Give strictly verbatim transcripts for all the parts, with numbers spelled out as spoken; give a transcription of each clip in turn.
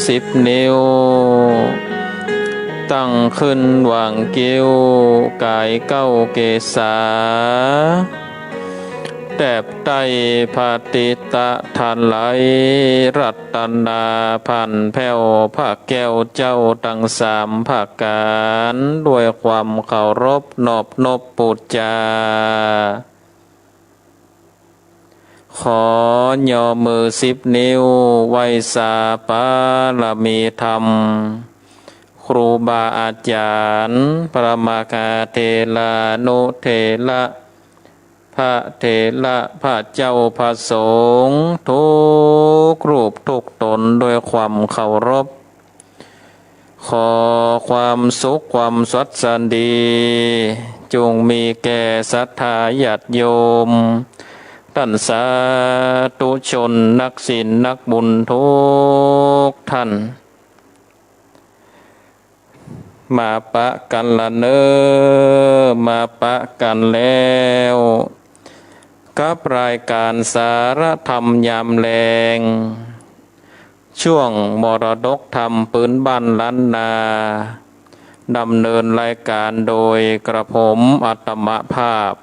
สิบนิ้ว ตั้งขึ้นหว่างคิ้ว ก๋ายเก๊าเกศา แตบใต้พระติตะถลาย รัตนาผ่านแผ้ว พระแก้วเจ้าตังสามประก๋าน ด้วยความเคารพนอบนบปู๋จา ขอย่อมือสิบนิ้ว ไหว้สาบารมีธรรม ครูบาอาจ๋ารย์ พระมหาเถรานุเถระ พระเถระ พระเจ้า พระสงฆ์ ทุกรูปทุกต๋น ด้วยความเคารพ ขอความสุขความสวัสดี จงมีแก่ศรัทธาญาติโยม ต้านสาธุชน นักศีลนักบุญทุกท่าน มาปะกั๋นละเน่อ มาปะกั๋นแล้ว กับรายก๋านสาระธรรมยามแลง ช่วงมรดกธรรมปื๊นบ้านล้านนา ดำเนินรายก๋านโดยกระผมอาตมาภาพ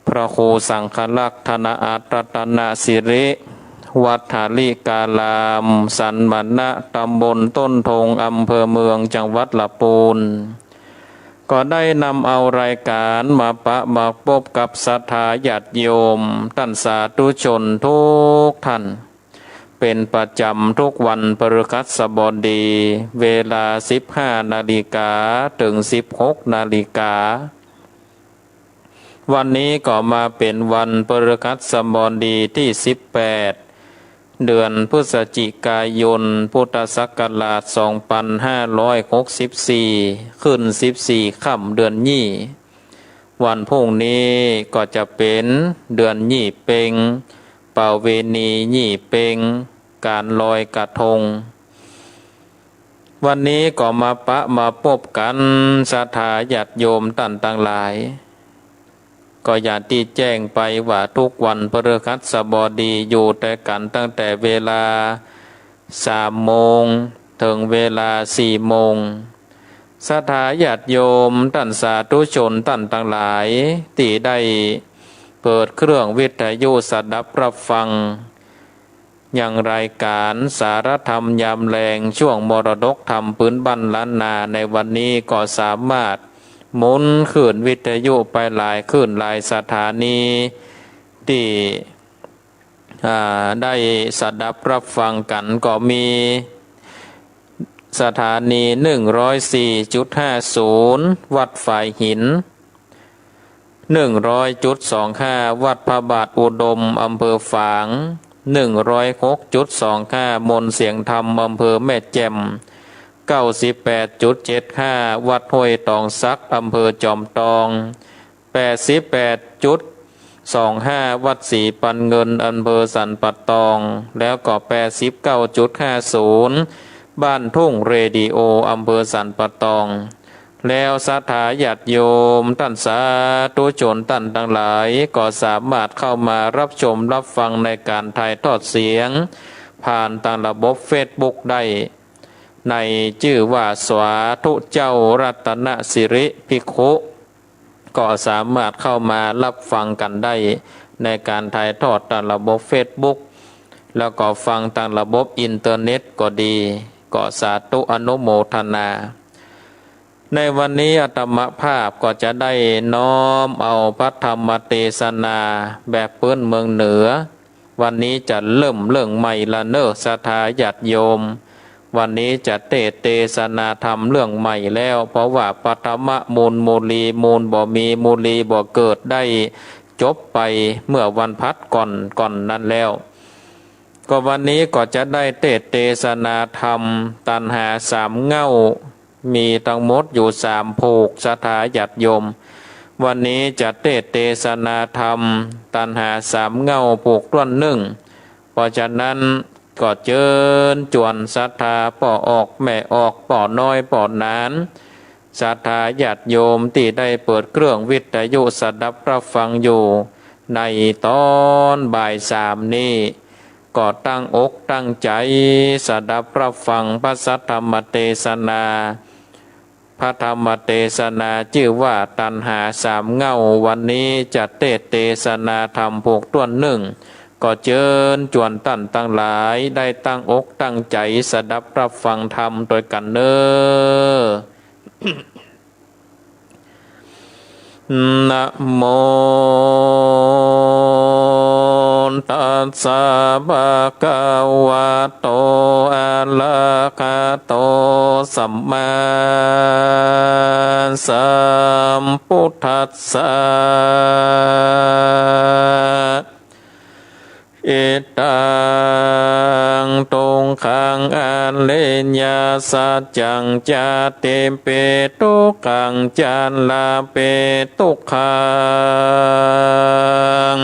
พระครูสังฆรักษ์ ธนอาสน์ รัตนสิริ วัดหริการาม สันมณะ ตำบลต้นธง อำเภอเมือง จังหวัดละปูน ก็ได้นำเอารายก๋านมาปะมาปบกับศรัทธาญาติโยม ต้านสาธุชนทุกท่าน เป๋นประจ๋ำทุกวันพฤหัสบดี เวลาสิบห้านาฬิกา เถิงสิบหกนาฬิกา วันนี้ก็มาเป๋นวันพฤหัสบดีตี้สิบแปด เดือนพฤศจิกายน พุทธศักราชสองปันห้าร้อยหกสิบสี่ ขึ้นสิบสี่ค่ำเดือนยี่ วันพรุ่งนี้ก็จะเป๋นเดือนยี่เป็ง ประเวณียี่เป็ง ก๋านลอยกระทง วันนี้ก็มาปะมาปบกั๋น ศรัทธาญาติโยมต้านตังหลาย ก็อย่างตี้แจ้งไปว่าทุกวันพฤหัสบดีอยู่ตวยกั๋นตั้งแต่เวลาสามโมง เถิงเวลาสี่โมง ศรัทธาญาติโยมต้านสาธุชนต้านตังหลาย ตี้ได้เปิดเครื่องวิทยุสดับรับฟัง ยังรายก๋านสาระธรรมยามแลง ช่วงมรดกธรรมปื๊นบ้านล้านนา ในวันนี้ก็สามารถหมุนคลื่นวิทยุไปหลายคลื่นหลายสถานี ตี้ อ่า ได้สดับรับฟังกั๋น ก็มีสถานี หนึ่งร้อยสี่จุดห้าศูนย์ วัดฝายหิน หนึ่งร้อยจุดสองห้า วัดพระบาทอุดม อำเภอฝาง หนึ่งร้อยหกจุดสองห้า มนต์เสียงธรรม อำเภอแม่แจ่ม เก้าสิบแปดจุดเจ็ดห้า วัดห้วยตองสัก อำเภอจอมตอง แปดสิบแปดจุดสองห้า วัดศรีปันเงิน อำเภอสันป่าตอง แล้วก็ แปดสิบเก้าจุดห้าศูนย์ บ้านทุ่งเรดิโอ อำเภอสันป่าตอง แล้วศรัทธาญาติโยมต้านสาธุชนต้านตังหลาย ก็สามารถเข้ามารับชมรับฟังในก๋านถ่ายทอดเสียง ผ่านตางระบบเฟซบุ๊กได้ ในจื้อว่าสาธุเจ้ารัตนสิริภิกขุ ก็สามารถเข้ามารับฟังกั๋นได้ ในก๋านถ่ายทอดตางระบบเฟซบุ๊ก แล้วก็ฟังตางระบบอินเทอร์เน็ตก็ดี ก็สาธุอนุโมทนา ในวันนี้อาตมาภาพก็จะได้น้อมเอาพระธรรมเตสนาแบบปื๊นเมืองเหนือ วันนี้จะเริ่มเรื่องใหม่ละเน่อศรัทธาญาติโยม วันนี้จะเตสน์เตสนาธรรมเรื่องใหม่แล้ว เพราะว่าปฐมมูล มูลีมูลบ่มี มูลีบ่เกิด ได้จบไปเมื่อวันพฤหัสก่อน ก่อนนั้นแล้ว ก็วันนี้ก็จะได้เตสน์เตสนาธรรมตัณหาสามเหง้า มีตังหมดอยู่สามผูก ศรัทธาญาติโยม วันนี้จะเตสน์เตสนาธรรมตัณหาสามเหง้าผูกต้วนนึ่ง เพราะฉะนั้นก็เจิญจวนศรัทธาป้อออกแม่ออก ป้อน้อยป้อหนาน ศรัทธาญาติโยมตี้ได้เปิดเครื่องวิทยุสดับรับฟังอยู่ในต๋อนบ่ายสามนี้ ก็ตั้งอกตั้งใจ๋สดับฮับฟังพระสัทธรรมเตสนา พระธรรมเตสนาจื้อว่าตัณหาสามเหง้า วันนี้จะเตสน์เตสนาธรรมผูกถ้วนนึ่ง ก็เจิญจวนต้านตังหลายได้ตั้งอกตั้งใจ๋สดับฮับฟังธรรมตวยกั๋นเน่อ นะโม ตัสสะ ภะคะวะโต อะระหะโต สัมมาสัมพุทธัสสะ อิตัง ทุกขัง อริยสัจจัง ชาติปิ ทุกขัง ชราปิ ทุกขัง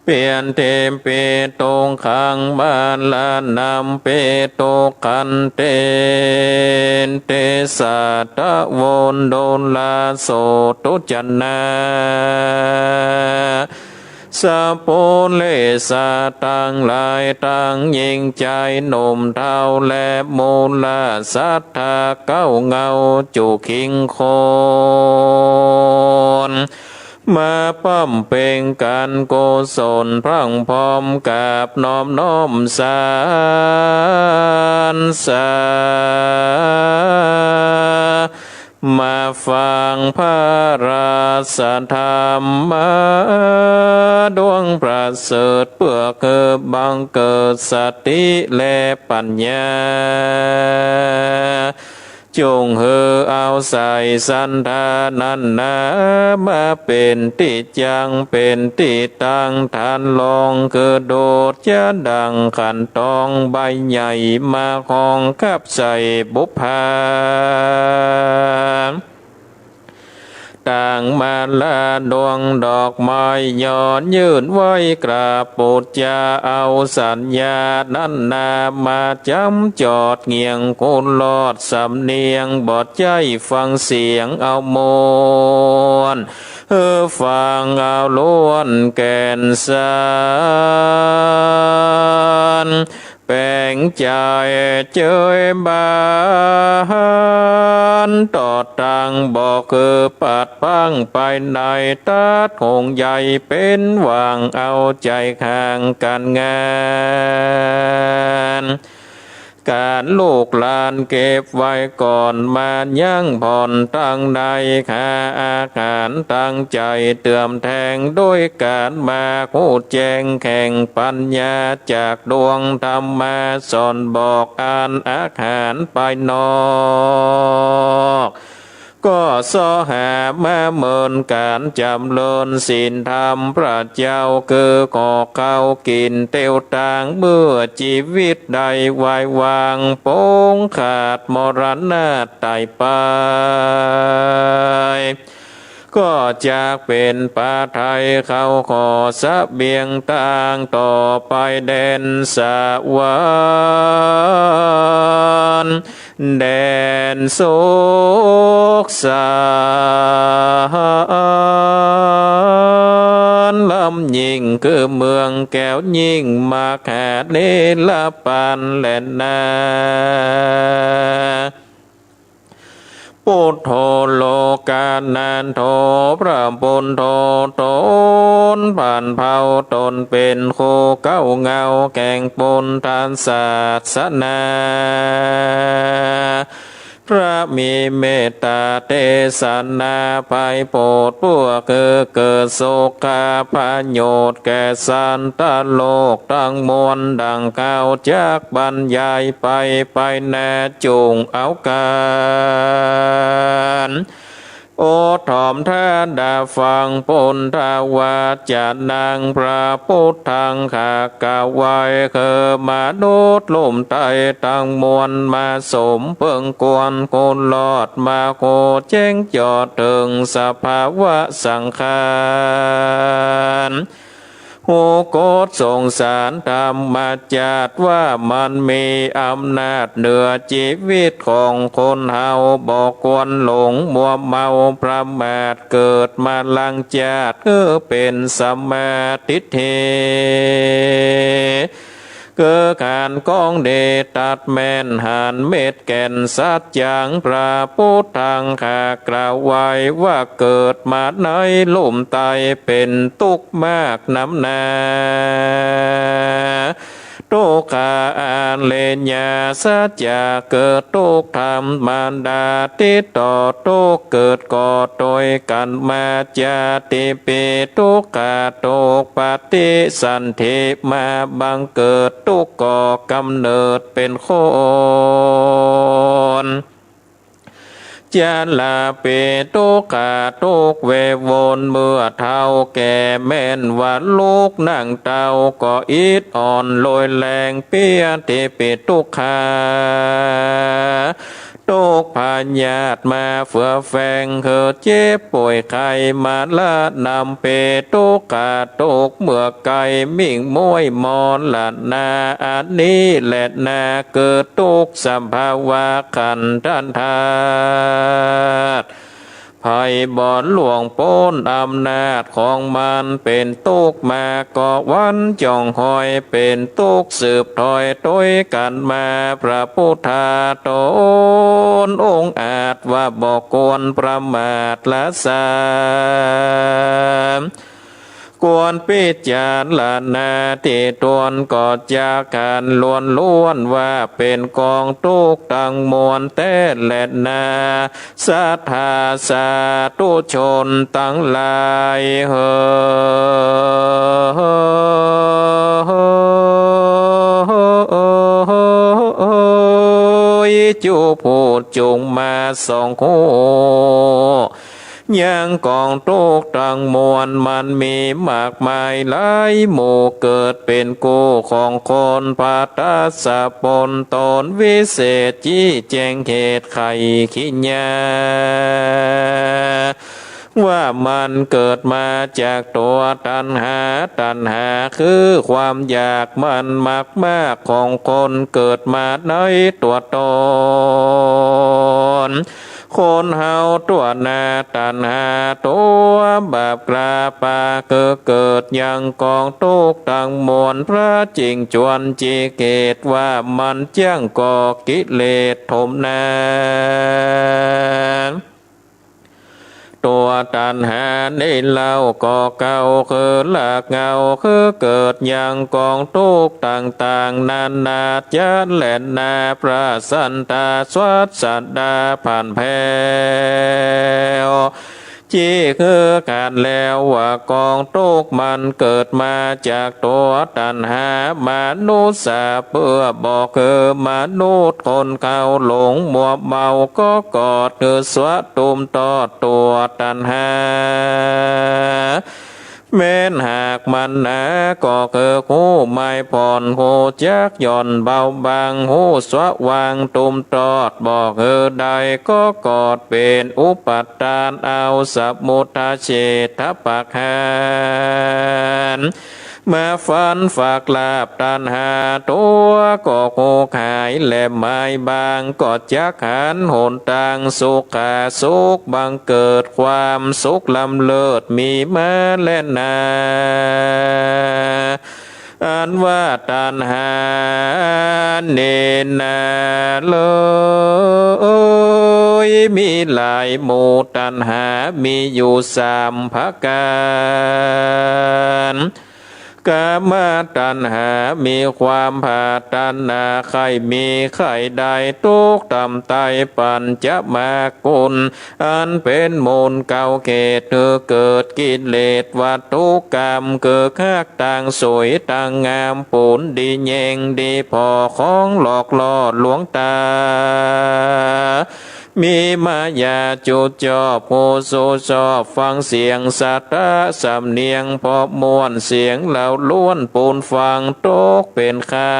ปรินิพพานัมปิ ทุกขัง มรณัมปิ ทุกขันติ ติสัตถะ โว ดูรา โส ทุจนะ สัพปุริสะตังหลายตัง ญิงจายหนุ่มเฒ่าและมูลสัตถาเก้าเหง้าจุคิงคน มาบำเพ็งก๋านกุศลพร่องพร้อมกราบน้อมน้อมสรรเสริญ มาฟังพระราชธรรมะดวงประเสริฐ เปื้อหื้อบังเกิดสติและปัญญา จุ่งหื้อเอาใส่สันดานนั้นนา มาเป๋นตี้จั่งเป๋นตี้ตั้ง ฐานรองคือดูดยาดั่งขันตองใบใหญ่ มาห้องกับใส่บุปผา ตางมาลาดวงดอกไม้ ย้อนยื่นไหว้กราบปู๋จา เอาสัญญานั้นนา มาจ๋ำจอดเงี่ยงคุณรอด สำเนียงบ่ใจ้ฟังเสียง เอามวลหื้อฟังเอาล้วนแก่นสาร แป๋งใจ๋เจยบาน ตอดตังบ่คือปัดปั้งไปใน ตั๊ดหงใหญ่เป๋นหว่าง เอาใจ๋ข้างก๋านงาน ก๋านลูกหลานเก็บไว้ก่อน มายั้งผ่อนตังใน หาอาหารตังใจ๋เติมแทง โดยก๋านมาฮู้แจ้งแข่งปัญญา จากดวงธรรมาสอนบอก อันอาหารภายนอก ก็เซาะหามาเหมือนกั๋น จ๋ำเริญศีลธรรมพระเจ้า คือขอเข้ากิ๋นเตียวตาง เมื่อจีวิตได้วายวาง ปงขาดมรณะต๋ายไป ก็จักเป๋นปาไทยเข้า ขอเสบียงตางต่อไป แดนสวรรค์ แดนสุขสันต์ ล้ำยิ่งคือเมืองแก้วยิ่ง มหาเนรปันแลนา ปุทโธโลกานันโธ พระปุทโธต๋นผ่านเผ่า ต๋นเป๋นคู่เก้าเหง้า แห่งปุทธศาสนา พระมีเมตตาเตสนา ไพโปรดเปื้อคือเกิดสุขประโยชน์ แก่สัตว์โลกตังมวล ดั่งข้าจักบรรยายไป ไปนา จุ่งเอาก๋านโอทอมถ้าดาฟังปุทธวาจานัง พระปุทธังข้ากราบไหว้ คือมนุษย์ลุ่มไต้ตังมวล มาสมเปิงควรคุณรอด มาฮู้แจ้งจอดเถิงสภาวะสังขาร ฮู้กฎสงสารธรรมชาติ ว่ามันมีอำนาจเหนือจีวิตของคนเฮา บ่ควรหลงมัวเมาประมาท เกิดมารังชาติหื้อเป๋นสัมมาทิฏฐิ คือขันธ์ของดีตรัสแม่นหันเม็ดแก่นสัจจัง พระพุทธังข้ากล่าวไว้ว่า เกิดมาในลุ่มไตเป๋นตุ๊กข์มากนำนา ทุกขาอาริยสัจจะ เกิดทุกข์ธรรมดา ติดต่อทุกข์เกิดก่อโตยกั๋นมา จาติปี ทุกขา ทุกข์ปฏิสนธิมาบังเกิด ทุกข์ก่อกำเนิดเป๋นคน ชราปี ทุกขา ทุกข์เววน เมื่อเฒ่าแก่แม้นว่าลุกนั่งเต้าก็อิดอ่อนโรยแรง พยาธิปี ทุกขา ทุกข์พยาธิมาเฟือแฝง คือเจ็บป่วยไข้มาระนำปี ทุกขา ทุกข์เมื่อไกลมิ่งม้วยมรณา อันนี้แลนา เกิดทุกข์สภาวะขันธธาตุ ภัยบ่หลวงป๊นอำนาจของมัน เป๋นตุ๊กข์มาก็วันจ้องหอย เป๋นตุ๊กข์สืบถ้อยโตยกั๋นมา พระพุทธาต๋นองค์อาจว่าบ่ควรประมาทละสาม ควรพิจารณาตี้ตวนก็จักหันล้วนๆ ว่าเป๋นกองตุ๊กข์ตังมวลแต๊แลนา ศรัทธาสาธุชนตังหลายเหย จุผู้จุ่งมาส่องฮู้ ยังกองตุ๊กข์ตังมวลมันมีมากมายหลายหมู่ เกิดเป๋นกู้ของคน พระทัสสะปนต๋นวิเศษ จี้แจ้งเหตุไขกิริยา ว่ามันเกิดมาจากตั๋วตัณหา ตัณหาคือความอยากมันมากๆ ของคนเกิดมาในตั๋วต๋น คนเฮาตั๋วนาตัณหาตั๋วบาปกล้าปา คือเกิดยังกองตุ๊กข์ตังมวล พระจึงจวนจี้เหตุว่ามันจั้งก่อกิเลสถมนา ตั๋วตัณหานี้เล่าก็เก่าคือรากเหง้า คือเกิดยังกองตุ๊กข์ต่างๆ นานาจะแลนา พระสันตาศาสดาผ่านแผ้ว จี้คือกั๋นแล้วว่ากองตุ๊กข์มันเกิดมาจากตั๋วตัณหา มนุษย์สาเปื้อบอกคือมนุษย์คนเก่าหลงมัวเมาก็กอดคือสวะตุ้มตอดตั๋วตัณหา แม้นหากมันหนาก็คือฮู้ไม้ผ่อน ฮู้จักหย่อนเบาบาง ฮู้สวะวางตุ้มตอดบอกคือใด ก็กอดเป๋นอุปาทานเอาสมุทเฉทประหาร มาฟันฝักลาภตัณหาตั๋วก็ฮู้หายแล ไม้บางก็จักหันหนตางสุขะสุขบังเกิดความสุขล้ำเลิศมีมาแลนา อันว่าตัณหานี้นาเล่ย มีหลายหมู่ ตัณหามีอยู่สามประก๋าน กามตัณหามีความผาดตัณหาใค่มีใค่ได้ ตุ๊กข์ต่ำไต้ปัญจมากกุล อันเป๋นมูลเก๊าเหตุหื้อเกิดกิเลสวัตถุกรรม คือฮักตางสวยตางงาม ปูนดีแยงดีผ่อ ของหลอกล่อลวงต๋า มีมายาจุจอบ ฮู้สูชอบฟังเสียงสาธะสำเนียงผ่อม่วน เสียงเหล่าล้วนปูนฟัง ตกเป๋นข้า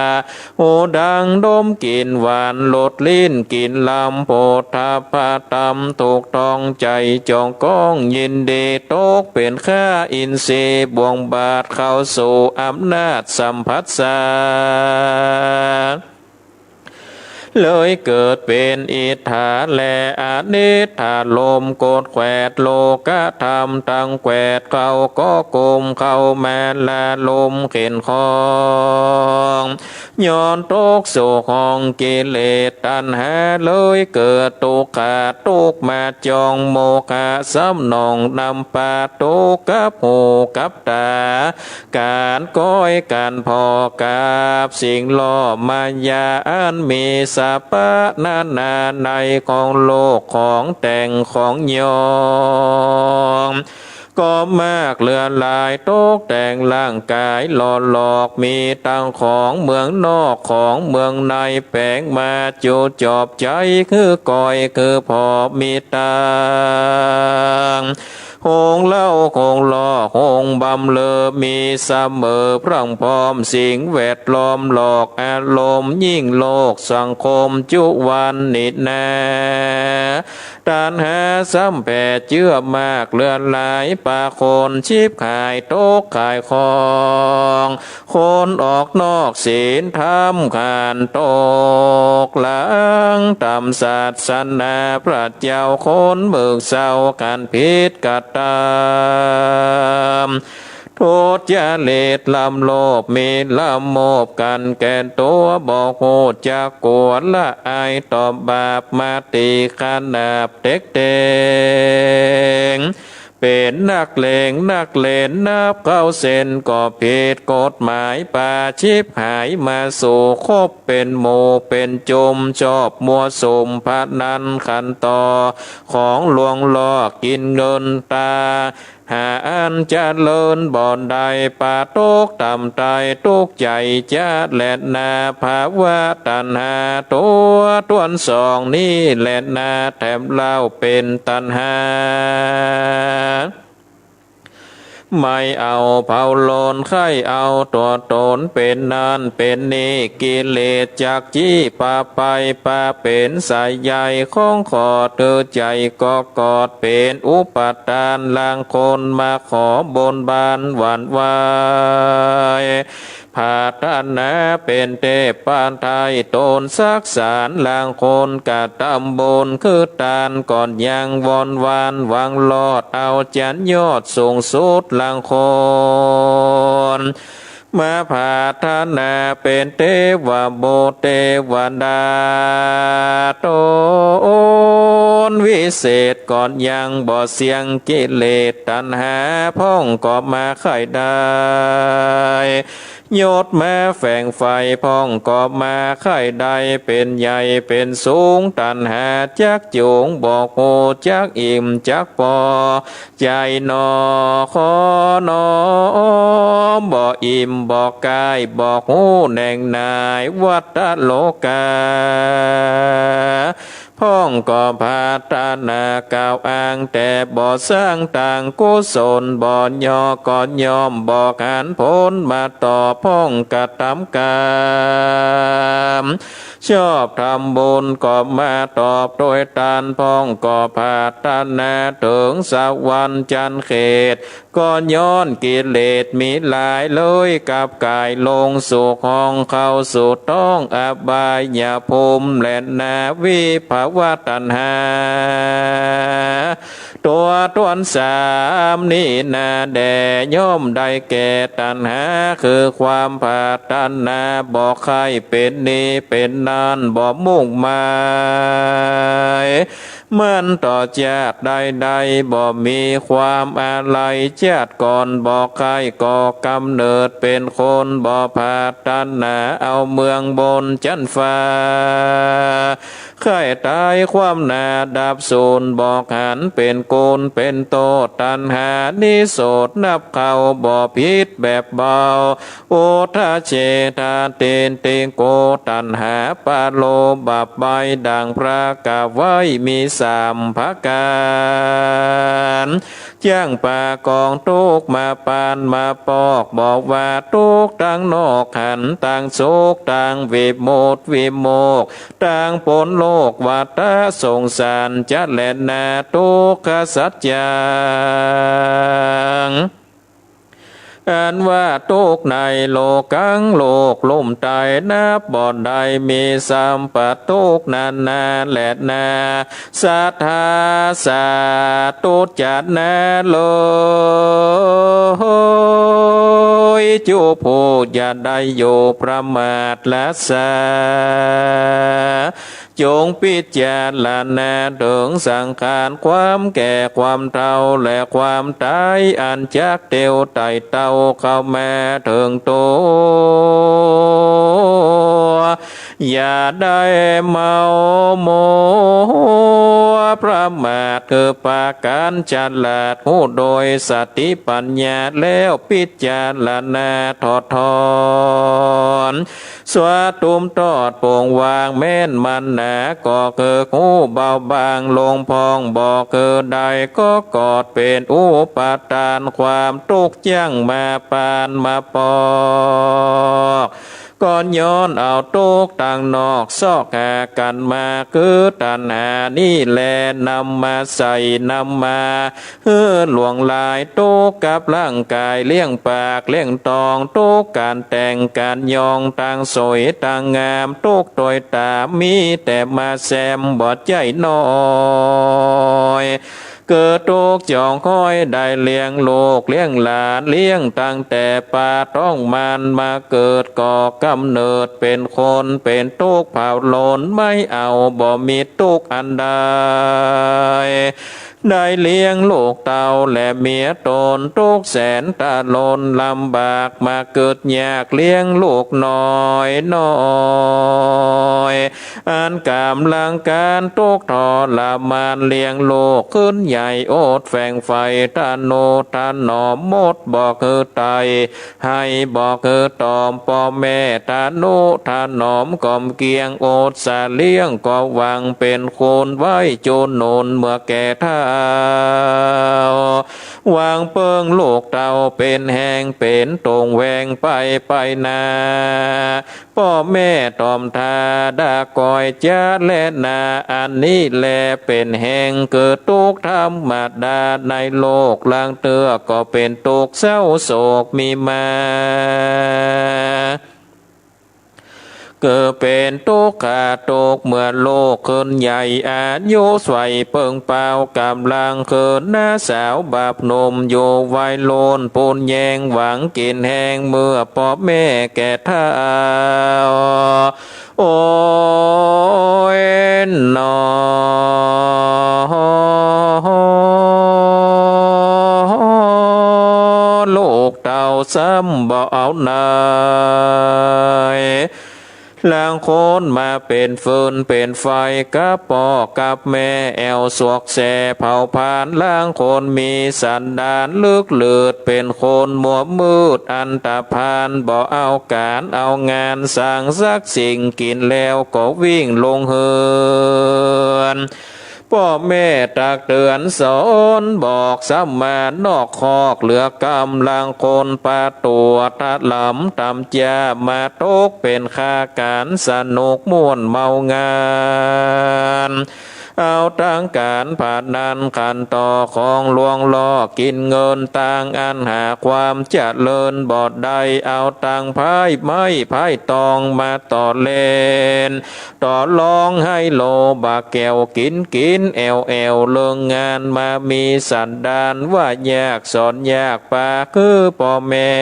หูดังดมกลิ่นหวาน รสลิ้นกลิ่นลำ โผฏฐัพพะธรรมถูกต้อง ใจ๋จ้องก้องยินดี ตกเป๋นข้า อินทรีย์บ่วงบาตรเข้าสู่อำนาจสัมผัสสะ เลยเกิดเป๋นอิฏฐาแล อนิฏฐารมณ์ กดแขวดโลกธรรมตังแขวด เขาก็กุมเข้ามาละลมเข็นของ ย้อนตกสู่ห้องกิเลสตัณหา เลยเกิดตุกขะ ตุ๊กข์มาจอง โมฆะซ้ำหนองนำปา ตุ๊กข์กับหูกับต๋า ก๋านก้อยก๋านผ่อกับสิ่งล่อมายา อันมีสรรพนานาในของโลก ของแต่งของยอง ก็มากเหลือหลาย ตกแต่งร่างก๋ายหล่อหลอก มีตังของเมืองนอกของเมืองใน แป๋งมาจุจอบใจ๊ คือก้อยคือผ่อ มีตังโฮงเล่าโฮงล่อโฮงบำเรอ มีเสมอพรั่งพร้อม สิ่งแวดล้อมหลอกอารมณ์ ยิ่งโลกสังคมจุวันนี้นา ตัณหาซ้ำแผ่เจื้อมากเหลือหลาย ปะคนฉิบหายตกขายของ คนออกนอกศีลธรรม ขันตกหลังต๋ามศาสนา พระเจ้าคนเมิกเศร้า ขันผิดกระตำ ทุจริตลำโลภ มีลำโมบกั๋นแก่ตั๋ว บ่ฮู้จักกั๋วละอายต่อบาป มาติขนาบเต็กเต็ง เป๋นนักเลงนักเล่น นับเข้าเส้นก็ผิดกฎหมาย ปาฉิบหายมาสู่คบเป๋นหมู่เป๋นจุม ชอบมั่วสุมพนันขันต่อ ของลวงล่อกิ๋นเงินต๋า หาอันเจริญบ่ได้ ปาตกต่ำต๋าย ตุ๊กข์ใจ๋จ๊าแลนา ภาวะตัณหาตั๋วต้วนสองนี้แลนา แถมเล่าเป๋นตัณหา ใหม่เอาเผาโลน ใค่เอาตั๋วต๋นเป๋นนั่นเป๋นนี่ กิเลสจักจี้ปาไป ปาเป๋นสายใยของขอด เธอใจ๋ก็กอด เป๋นอุปาทาน ลางคนมาขอบนบานหวั่นไหว ผาตนาเป๋นเทพปานไทย ต๋นสักสาร ลางคนกระตำบุญคือตาน ก่อนยังวอนวานหวังรอด เอาจันยอดสูงสุด ลางคนมาผาตนาเป๋นเทวบุตรเทวดา ต๋นวิเศษ ก่อนยังบ่เสี้ยงกิเลสตัณหา พ่องก็มาใค่ได้ ยศมาแฝงใฝ่ พ่องก็มาใค่ได้ เป๋นใหญ่เป๋นสูง ตัณหาจักจูง บ่ฮู้จักอิ่มจักปอ ใจ๋หนอ ขอน้อม บ่อิ่มบ่กาย บ่ฮู้แหน่งหน่าย วัตตะโลกา พ่องก็ผาตนากล่าวอ้าง แต่บ่สร้างตางกุศล บ่ยอก็ย่อมบ่หันผลมาตอบ พ่องกระตำกรรม ชอบทำบุญก็มาตอบโดยตาน พ่องก็ผาตนาเถิงสวรรค์จันทร์เขต ก็ย้อนกิเลสมีหลาย เลยกลับก๋ายลงสู่ห้อง เข้าสู่ต้องอบายภูมิแลนา วิภวตัณหา ตั๋วต้วนสามนี้นาแด่ ย่อมได้แก่ตัณหา คือความผาตนา บ่ใค่เป๋นนี้เป๋นนั่น บ่มุ่งหมาย มันต่อจาติใดๆ บ่มีความอาลัย จาติก่อนบ่ใค่ก่อกำเนิดเป๋นคน บ่ผาตนาเอาเมืองบนจั้นฟ้า ใค่ต๋ายความหน้าดับสูญ บ่หันเป๋นกุณเป๋นโต้ษ ตัณหานิโสดนับเข้า บ่ผิดแบบเบา อุทธัจเฉทาทิฏฐิโก ตัณหาปะโลภะใบ้ ดังพระกล่าวไว้มีสามประก๋าน จั้งประก๋องตุ๊กข์มาปานมาปอก บอกว่าตุ๊กข์ตังนอกหัน ตังสุขตังวิมุตติวิโมกข์ ตังป๊นโลกวัฏฏะสงสารจะแลนา ทุกขสัจจัง อันว่าตุ๊กข์ในโลกัง โลกลุ่มตายนับบ่ได้มี สัพพะตุ๊กข์นานาแลนา สัตถาสาตุจจะนาเลย จุผู้จะได้อยู่ประมาทละสา จงพิจารณาเถิงสังขาร ความแก่ ความเฒ่า และความต๋าย อันจักเตียวไต่เต้าเข้ามาเถิงตั๋ว อย่าได้เมามัวประมาท คือปากั๋นฉลาดฮู้โดยสติปัญญาแล้ว พิจารณาถอดถอน สัตว์ตุ้มตอดโป่งว่างแม้นมั่นหนา ก็คือฮู้เบาบางลงพ่อง บ่คือได้ก็เกิดเป๋นอุปาทาน ความตุ๊กข์จั่งมาปานมาปอก ก็ย้อนเอาตุ๊กข์ตางนอกซอกหากั๋นมา คือตัณหานี้แล นำมาใส่ นำมา หื้อหลวงหลาย ตุ๊กข์กับร่างก๋าย เลี้ยงปากเลี้ยงตอง ตุ๊กข์ก๋านแต่งก๋านยอง ตางสวยตางงาม ตุ๊กข์ตวยต๋าม มีแต่มาแซมบ่ใจ้น้อย เกิดตุ๊กข์จ๋องฮ้อย ได้เลี้ยงลูกเลี้ยงหลาน เลี้ยงตั้งแต่ปาต๊องมารมาเกิดก่อกำเนิดเป๋นคน เป๋นตุ๊กข์เผาโลน ไม่เอาบ่มีตุ๊กข์อันใด ได้เลี้ยงลูกเต้าและเมียต๋น ตุ๊กข์แสนตะลนลำบาก มากึ๊ดยากเลี้ยงลูกน้อยน้อย อันก๋ำลังก๋านตุ๊กข์ทรมาน เลี้ยงลูกขึ้นใหญ่อดแฝงใฝ่ ทะนุถนอมหมดบ่หื้อไต่ ไห้บ่หื้อตอบ ป้อแม่ทะนุถนอมกล่อมเกลี้ยง อดสาเลี้ยงก็หวังเป๋นคุณ ไหว้จุหนุนเมื่อแก่เฒ่า หวังเปิ้งลูกเต้าเป๋นแฮง เป๋นตรงแหว่งไปไปนา ป้อแม่ตอบทาดาก้อยจะแลนา อันนี้แลเป๋นแฮง เกิดตุ๊กข์ธรรมดาในโลก ลางเตื้อก็เป๋นตุ๊กข์เศร้าโศกมีมา เกิดเป๋นตุ๊กข์ขาตุ๊กข์เมื่อลูกขึ้นใหญ่ อายุใสเปิ้งเป้า ก๋ำลังเขิน น้าสาวบับหนุ่มอยู่วัยรุ่น ปูนแยงหวังกิ๋นแฮง เมื่อป้อแม่แก่เฒ่า โอ้ยหนอ ลูกเต้าซ้ำบ่เอาไหน ลางคนมาเป๋นฟืนเป๋นไฟกับป้อกับแม่ แอ่วสวกแสเผาผลาญ ลางคนมีสันดานลึกลืด เป๋นคนมัวมืดอันธพาล บ่เอาก๋านเอางานสังสักสิ่ง กิ๋นแล้วก็วิ่งลงเฮือน ป้อแม่ตักเตือนสอนบอก ซ้ำมานอกคอกเหลือกำ ลางคนปาตั๋วถลำต๋ำจ้า มาตกเป๋นข้าก๋านสนุกม่วนเมางาน เอาตังก๋านพนันขันต่อของลวงล่อ กิ๋นเงินตังอันหาความเจริญบ่ได้ เอาตังไพร้ไม้ไพร้ตองมาต่อเล่น ต่อรองไฮโลบ่าแก้ว กิ๋นกิ๋นแอ่วแอ่วเลิงงาน มามีสันดานว่ายากสอนยาก ปากหื้อป้อแม่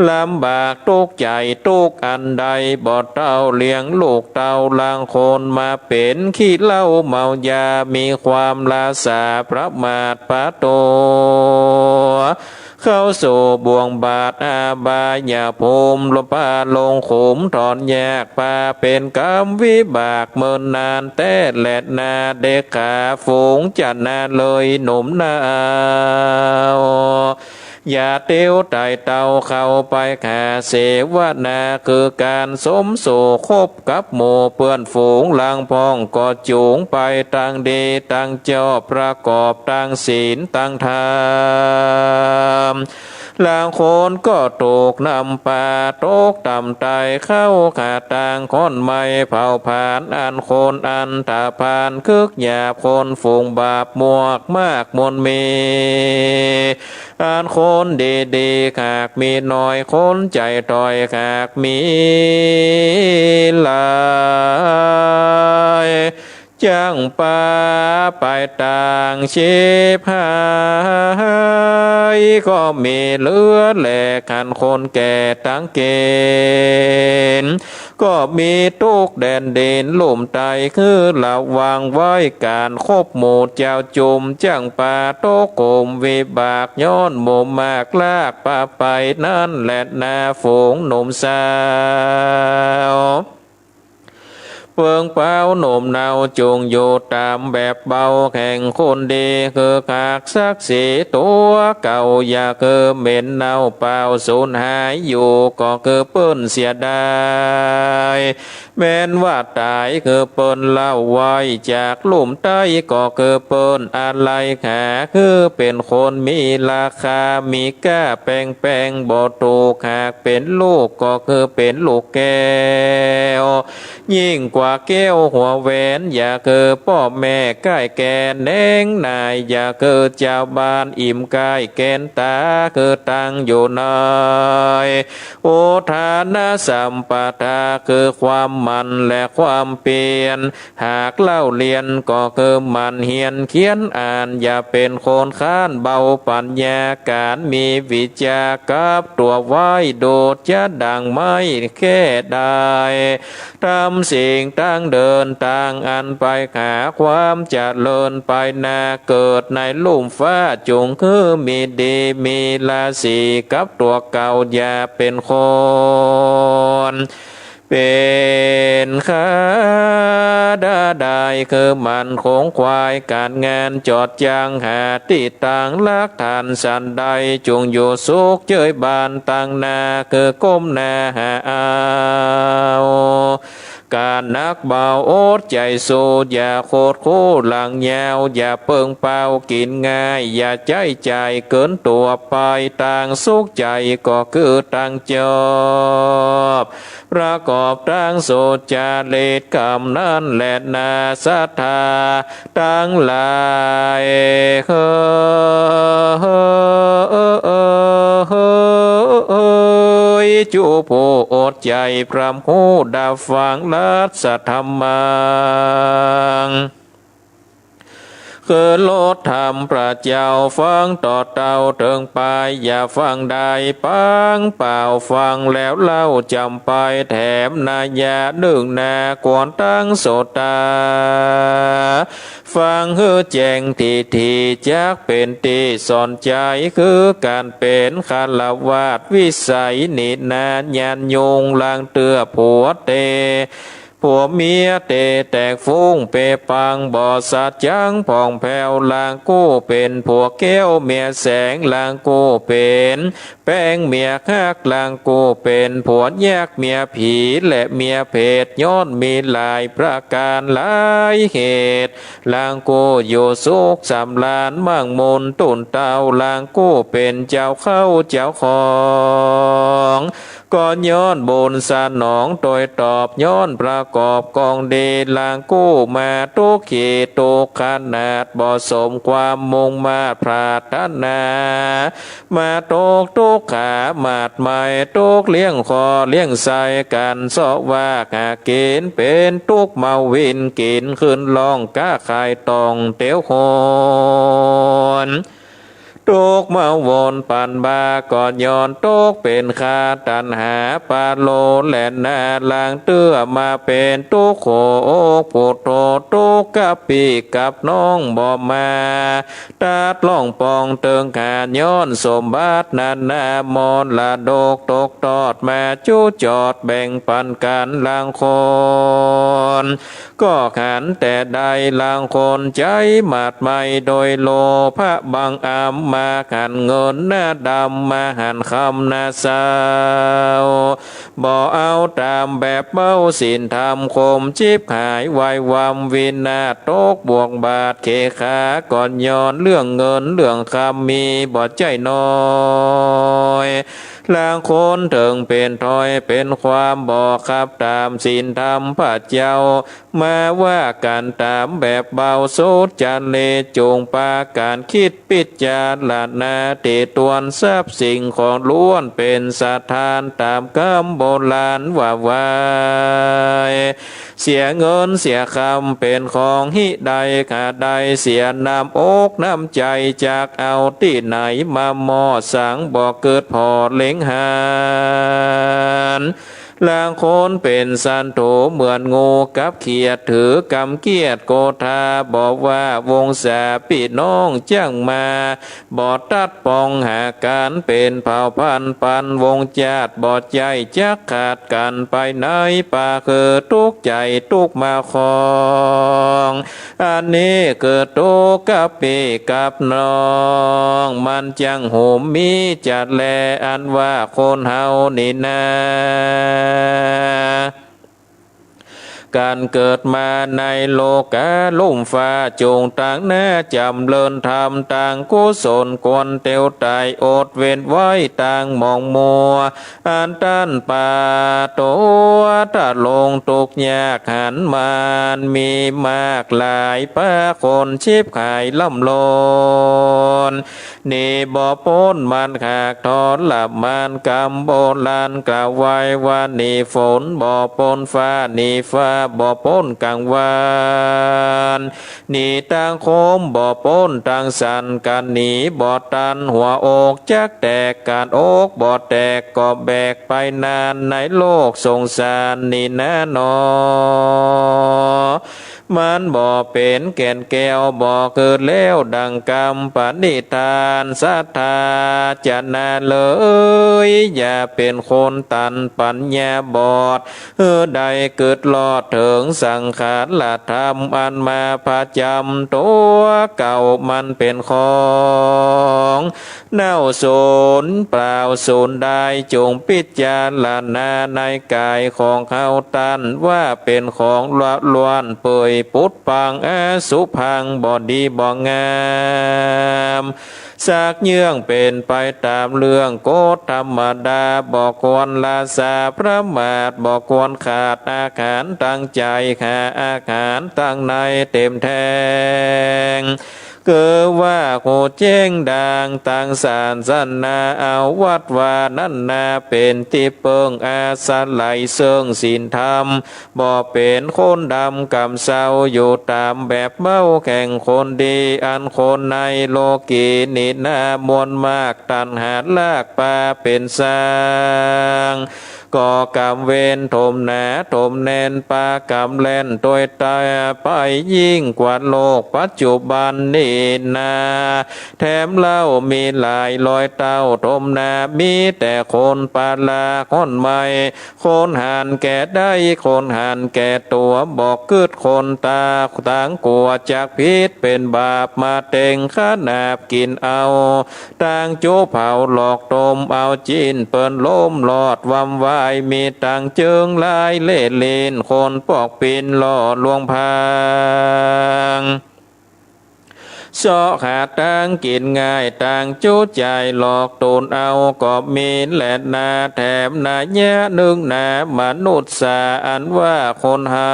ลำบากตุ๊กข์ใจ๋ตุ๊กข์อันใด บ่เต้าเลี้ยงลูกเต้า ลางคนมาเป๋นขี้เหล้าเมายา มีความละสาประมาทปาตั๋ว เข้าสู่บ่วงบาปอบายภูมิ ลงป่าลงขุมถอนยาก ปาเป๋นกรรมวิบากเมินนานแต๊แลนา เด็กขาฝูงจะนาเลยหนุ่มหนาว อย่าเตียวไต่เต้าเข้าไปหาเสวนา คือก๋านสมสู่คบกับหมู่เปื้อนฝูง ลางพ่องก็จูงไปตังดีตังจอบประกอบตังศีลตังธรรม ลางคนก็ถูกนำปาตกต่ำต๋าย เข้าข้าตางข้อนไม้เผาผลาญ อันคนอันธพาลคึกหยาบ คนฝูงบาปมวกมากมวลมี อันคนดีๆ หากมีน้อย คนใจ๋ถ้อยหากมีหลาย จั้งปาไปตางฉิบหาย ก็มีเหลือแล คันคนแก่ตังเก๋ณฑ์ ก็มีตุ๊กแดนดินลุ่มใต้ คือระวังไว้ก๋านคบหมู่เจ้าจุม จั้งปาตกกลุ่มวิบาก ย้อนหมู่มากลากปาไป นั้นแลนา ฝูงหนุ่มสาว เปิงเป๋าหนุ่มเนา จุ่งอยู่ต๋ามแบบเบา แห่งคนดี คือหากศักดิ์ศรีตั๋วเก่า อย่าคือเหม็นเน่าเปล่าสูญหาย อยู่ก็คือเปิ้นเสียดาย แม้นว่าต๋ายคือเปิ้นเล่าไว้ จากลุ่มใต้ก็คือเปิ้นอาลัยหา คือเป๋นคนมีราคา มีก้าแปงๆ บ่ถูก หากเป๋นลูกก็คือเป๋นลูกแก้ว ยิ่งกว่าแก้วหัวแหวน อย่าคือป้อแม่ใก้แก่นแหนงนาย อย่าคือจาวบ้านอิ่มใก้แก่นต๋า คือตังอยู่ใน อุทานะสัมปทา คือความหมั่นและความเปียร หากเล่าเรียนก็คือหมั่นเฮียนเขียนอ่าน อย่าเป๋นคนค้านเบาปัญญา ก๋านมีวิชากับตั๋วไว้ ดูดจะดั่งไม้แค่ได้ ทำสิ่งตังเดินตางอันไปหาความเจริญไปนา เกิดในลุ่มฟ้าจุ่งคือมีดี มีราศีกับตั๋วเก่า อย่าเป๋นคน เป๋นข้าดาได้ คือหมั่นขงขวายก๋านงาน จอดจังหาตี้ตังหลักฐานสันใด จุ่งอยู่สุขเจยบานตังนา คือก้มหน้าหาเอา ก๋านหนักเบาอดใจ๋สู้ อย่าโคตรคู่หลังยาว อย่าเปิงเปากิ๋นง่าย อย่าใจ๊จ่ายเกินตั๋วไป ตางสุขใจ๋ก็คือตางจอบ ประกอบตางสุจริต กำนั้นแลนา ศรัทธาตังหลาย เฮย จุผู้อดใจ๋พร่ำฮู้ดับฟัง รัสสะธัมมัง คือรสธรรมพระเจ้า ฟังต่อเต้าเถิงปาย อย่าฟังได้ปังเปล่า ฟังแล้วเล่าจ๋ำไป แถมนัยยะนึ่งนา ควรตังโสตา ฟังหื้อแจ้งทีที จักเป๋นตี้สอนใจ๋ คือก๋านเป๋นฆราวาส วิสัยนี้นา ญาณยุงลางเตื้อผัวเต ผัวเมียเตแตกฟุ้งเปปัง บ่สะจังผ่องแผ้ว ลางกู้เป๋นผัวแก้วเมียแสง ลางกู้เป๋นแปงเมียฮัก ลางกู้เป๋นผัวยากเมียผี และเมียเผต ย้อนมีหลายประก๋านหลายเหตุ ลางกู้อยู่สุขสำราญ มั่งมูนตุ๊นเต้า ลางกู้เป๋นเจ้าเข้าเจ้าของ ก็ย้อนบุญสนองโตยตอบ ย้อนประกอบกองดี ลางกู้มาตุ๊กขีดตุ๊กขนาด บ่สมความมุ่งมาดปรารถนา มาตกตุ๊กขามาดไหม้ ตุ๊กเลี้ยงคอเลี้ยงไส้ กั๋นเซาะว่าหากิ๋น เป๋นตุ๊กเมาวินกิ๋น ขึ้นร้องก๊าขายต่องเตียวหน ตุ๊กเมาวนปันบา ก็ย้อนตุ๊กเป๋นข้าตัณหาปาโล และนา ลางเตื้อมาเป๋นตุ๊กหัวอกผู้โต ตุ๊กกับปี้กับน้องบ่มา ตัดล่องปองเติงหา ย้อนสมบัตินานา มรดกตกตอดมา จุจอดแบ่งปันกั๋น ลางคน ก็หันแต่ได้ ลางคนใจ๊มาดไหม้ โดยโลภะบังอำ มาหันเงินหน้าดำ มาหันคำหน้าเศร้า บ่เอาต๋ามแบบเบา ศีลธรรมขมฉิบหาย วายวำวินาศ ตกบวกบาทเขขา ก็ย้อนเรื่องเงินเรื่องคำ มีบ่ใจ้น้อย ลางคนเถิงเป๋นถ้อย เป๋นความบ่คับต๋ามศีลธรรมพระเจ้า มาว่ากั๋นต๋ามแบบเบาสุจริต จุ่งปากั๋นกึ๊ด ปิจารณา เตตวนทรัพย์สิ่งของล้วนเป๋นสถาน ต๋ามกำโบราณว่าไว้ เสียเงินเสียคำเป๋นของหิได้ หาได้เสียน้ำอกน้ำใจ๋ จักเอาตี้ไหนมามอบ สังบ่เกิดผ่อเล็งหัน ลางคนเป๋นศัตรู๋เหมือนงูกับเขียด ถือกำเกี้ยดโกธา บ่ว่าวงศาปี้น้องจั้งมา บ่ตัดป้องหากั๋น เป๋นเผ่าพันธุ์ปันวงศ์จาติ บ่ใจ้จักขาดกั๋นไปไหน ปาคือตุ๊กข์ใจ๋ตุ๊กข์มาคอง อันนี้คือตุ๊กข์กับปี้กับน้อง มันจั้งหุมมีจัดแล อันว่าคนเฮานี่นา กั๋นเกิดมาในโลก๋าลุ่มฟ้า จุ่งตั้งหน้าจ๋ำเริญธรรม ตั้งกุศลควรเตียวไต่ อดเว้นไว้ตั้งหมองมัว อันต้านปาตั๋วตะลงตุ๊กข์ยากหัน มันมีมากหลายปาคนฉิบหายล่ำลอน หนีบ่ป๊นมันหากทรมาน กำโบราณกล่าวไว้ว่า หนีฝนบ่ป๊นฟ้า หนีฟ้าบ่ป๊นกลางวัน หนีตางคมบ่ป๊นตางสัน กั๋นหนีบ่ตัน หัวอกจักแตก กั๋นอกบ่แตก ก็แบกไปนาน ในโลกสงสารนี่นาหนอ มันบ่เป๋นแก่นแก้ว บ่คือแล้วดั่งกำปณิธาน ศรัทธาจะนาเลย อย่าเป๋นคนตันปัญญาบอด หื้อได้กึ๊ดลอดเถิงสังขารธรรม อันมาประจ๋ำตั๋วเก่า มันเป๋นของ เน่าสูญเปล่าสูญดาย จุ่งปิจารณาในก๋ายของเฮา ต้านว่าเป๋นของละล้วนเปื่อย ปุดปังอสุภัง บ่ดีบ่งาม สักเยื่องเป๋นไปต๋ามเรื่องกฎธรรมดา บ่ควรละสาประมาท บ่ควรขาดอาหารตางใจ๋ หาอาหารตางในเต๋มแทง คือว่าฮู้แจ้งดั่งตางศาสนา เอาวัดวานั้นนาเป๋นตี้เปิ้งอาศัย เซิ่งศีลธรรม บ่เป๋นคนดำก๋ำเซา อยู่ต๋ามแบบเบ้าแห่งคนดี อันคนในโลกีนี่นามวลมาก ตัณหาลากปาเป๋นสร้าง ก่อกรรมเวรถมหนาถมแน่น ปากรรมแล่นตวยตายไป ยิ่งกว่าโลกปัจจุบันนี่นา แถมเล่ามีหลายร้อยเต้าถมหนา มีแต่คนปาลาฮ้อนไหม้ คนหันแก่ได้ คนหันแก่ตั๋ว บ่กึ๊ดคนต๋า ตางกั๋วจักผิดเป๋นบาป มาเต็งขนาบกิ๋นเอา ตางจุเผาหลอกต้มเอา จี๋นเปิ้นล้มลอดวำวาย มีตางเจิงลายเล่ห์ลิ้น คนปอกปิ้นล่อลวงพราง เซาะหาตางกิ๋นง่าย ตางจุใจ๋หลอกตูนเอา ก็มีแลนา แถมนัยยะนึ่งนา มนุษย์สาอันว่าคนเฮา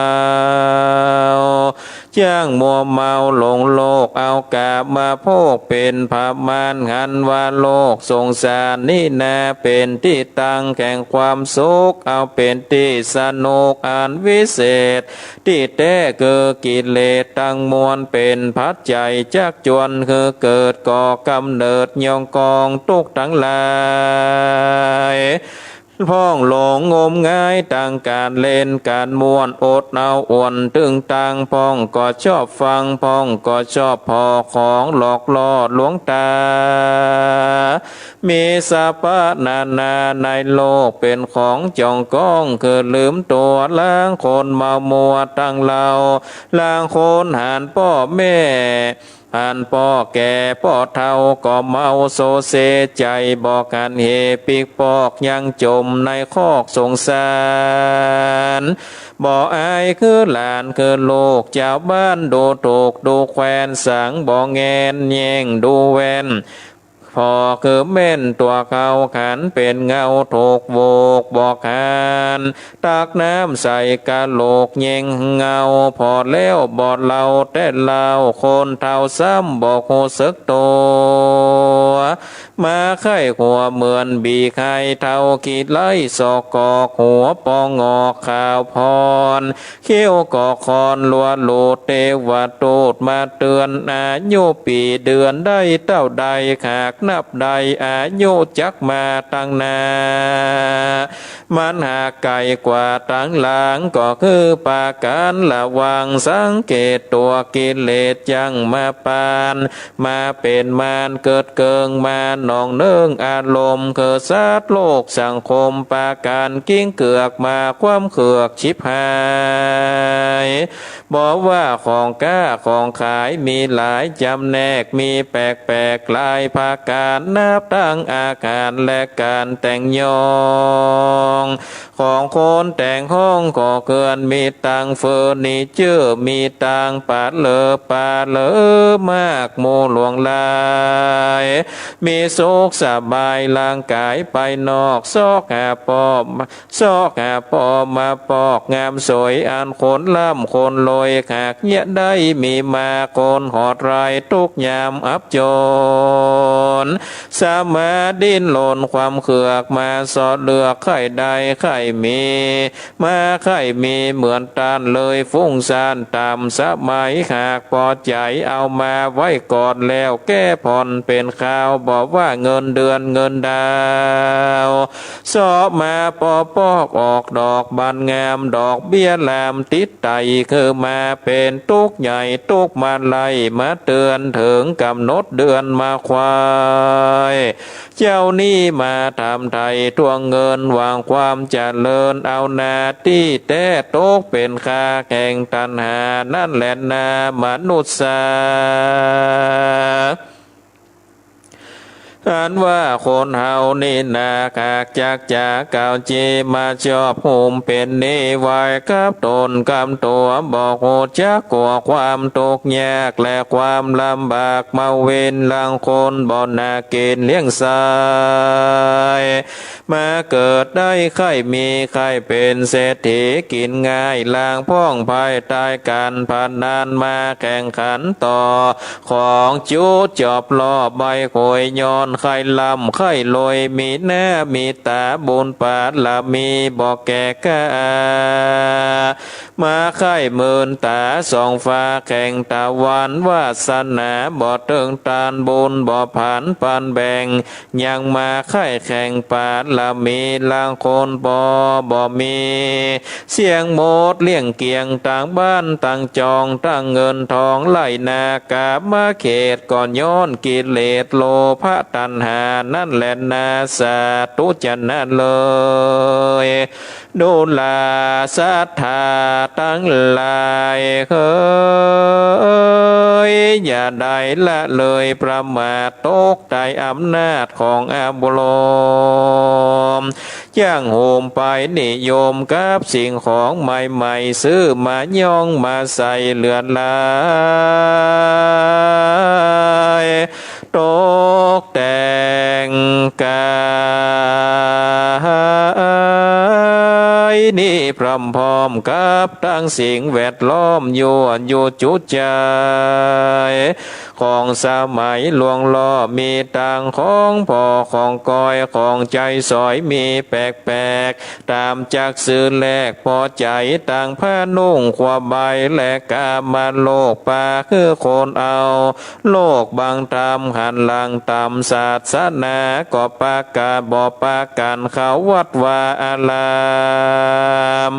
จั้งมัวเมาหลงโลก เอากามาโภคเป๋นประมาณ หันว่าโลกสงสารนี่นา เป๋นตี้ตั้งแห่งความสุข เอาเป๋นตี้สนุกอันวิเศษ ตี้แต๊คือกิเลสตังมวล เป๋นปัจจัยจักจวน หื้อเกิดก่อกำเนิด ยองกองตุ๊กข์ตังหลาย พ่องหลงงมงาย ตังก๋านเล่นก๋านม่วน อดเอาอ่วนตึงตัง พ่องก็ชอบฟัง พ่องก็ชอบผ่อของหลอกล่อลวงต๋า มีสรรพนานาในโลก เป๋นของจ่องก้อง คือลืมตั๋ว ลางคนเมามัวตังเฮา ลางคนหันป้อแม่ อันป้อแก่ป้อเฒ่าก็เมาโศเซใจ๋ บ่หันเหปิกปอกยังจ๋มในคอกสงสาร บ่อายคือหลานคือลูกจาวบ้าน ดูถูกดูแควนสังบ่แงนแย่งดูแวน ผ่อคือแม่นตั๋วเขา ขันเป๋นเงาถูกโหวกบ่ขาน ตักน้ำใส่กะโหลกแยงเงา ผ่อแล้วบ่เลาแต่เลา คนเฒ่าซ้ำบ่ฮู้สึกตั๋ว มาไข้หัวเหมือนบีไข่เฒ่าขี้ไล่ ศอกกอกหัวปองงอกขาวพร เขี้ยวก็คอนลัวหลุด เตวทูตมาเตื๋อน อายุปี๋เดือนได้เต้าใด หากนับได้อายุจักมาตังหน้า มันหากไก๋กว่าตังหลัง ก็คือปากั๋นระวัง สังเกตตั๋วกิเลสจั้งมาปาน มาเป๋นมารเกิดเกิงมาหนองเนิ่งอารมณ์ คือสัตว์โลกสังคมปากั๋น กิ้งเกือกมาความเขือกฉิบหาย บ่ว่าของก๊าของขายมีหลายจ๋ำแนก มีแปลกๆ หลายผะก๋าน นับตังอาหารและก๋านแต่งยอง ของคนแต่งห้องก่อเฮือน มีตังเฟอร์นิเจอร์ มีตังปาเหลอปาเหลอ มากมู่หลวงหลาย มีสุขสบายร่างก๋ายไปนอก ซอกหาป้อ ซอกหาป้อมาปอกงามสวย อันคนร่ำคนรวยหากเยียะได้มีมา คนหอดไร้ทุกข์ยามอับจ๋น สามาดิ้นรนความเขือกมา เซาะเลือกใค่ได้ใค่มี มาใค่มีเหมือนต้านเลย ฟุ้งซ่านต่ำสมัย หากปอใจ๋เอามาไว้ก่อนแล้ว แก้ผ่อนเป๋นคราว บ่ว่าเงินเดือนเงินดาว เซาะมาปอปอกออกดอกบานงาม ดอกเบี้ยแหลมติดไต่ คือมาเป๋นตุ๊กข์ใหญ่ตุ๊กข์มาลัย มาเตื๋อนเถิงก๋ำหนดเดือนมาควาย เจ้าหนี้มาถามไถ่ทวงเงิน หวังความเจริญเอานา ตี้แต๊ตกเป๋นค่าแห่งตัณหา นั้นแหละนามนุษย์สา อันว่าคนเฮานี่นา หากจักจ๋าเก่าจีมาจอบหุมเป๋นหนี้ ไหว้กับต๋นกับตั๋ว บ่ฮู้จักกั๋วความตุ๊กข์ยาก และความลำบากมาวิน ลางคนบ่นากิ๋นเลี้ยงสาย มาเกิดได้ใค่มีใค่เป๋นเศรษฐีกิ๋นง่าย ลางพ่องภายใต้ก๋านพนัน มาแข่งขันต่อของจุ๊จอบล่อใบ้หวย ย้อนใค่ร่ำใค่รวย มีหน้ามีต๋าบุญปารมีบ่แก่กล้า มาใค่มืนต๋าส่องฟ้าแข่งตะวัน วาสนาบ่เถิงต้านบุญบ่ผันปันแบ่ง ยังมาใค่แข่งปารมี ลางคนปอบ่มี เสี้ยงหมดเกลี้ยงก๋างตังบ้านตังจอง ตังเงินทองไล่นา ก๋ามาเขตก็ย้อนกิเลสโลภะตัณหา นั้นแหละนาสาธุจะนะเลย ดูราศรัทธาตังหลายเอย อย่าได้ละเลยประมาท ตกใต้อำนาจของอารมณ์ จั้งหุมไปนิยมกับสิ่งของใหม่ๆ ซื้อมาย้องมาใส่เหลือหลาย ตกแต่งก๋ายนี้พร้อมๆ กับตังสิ่งแวดล้อมยั่วยุจุใจ๋ ของสมัยล่วงล้อ มีตังของผ่อของกอย ของใจ๊สอยมีแปลกๆ ต๋ามจักซื้อแลกผ่อใจ๋ ตังผ้านุ่งครัวใบ และก๋ามโลกปาคือคนเอา โลกบังธรรมหันหลังต๋ามศาสนา ก็ปากั๋นบ่ปากั๋นเข้าวัดวาอาราม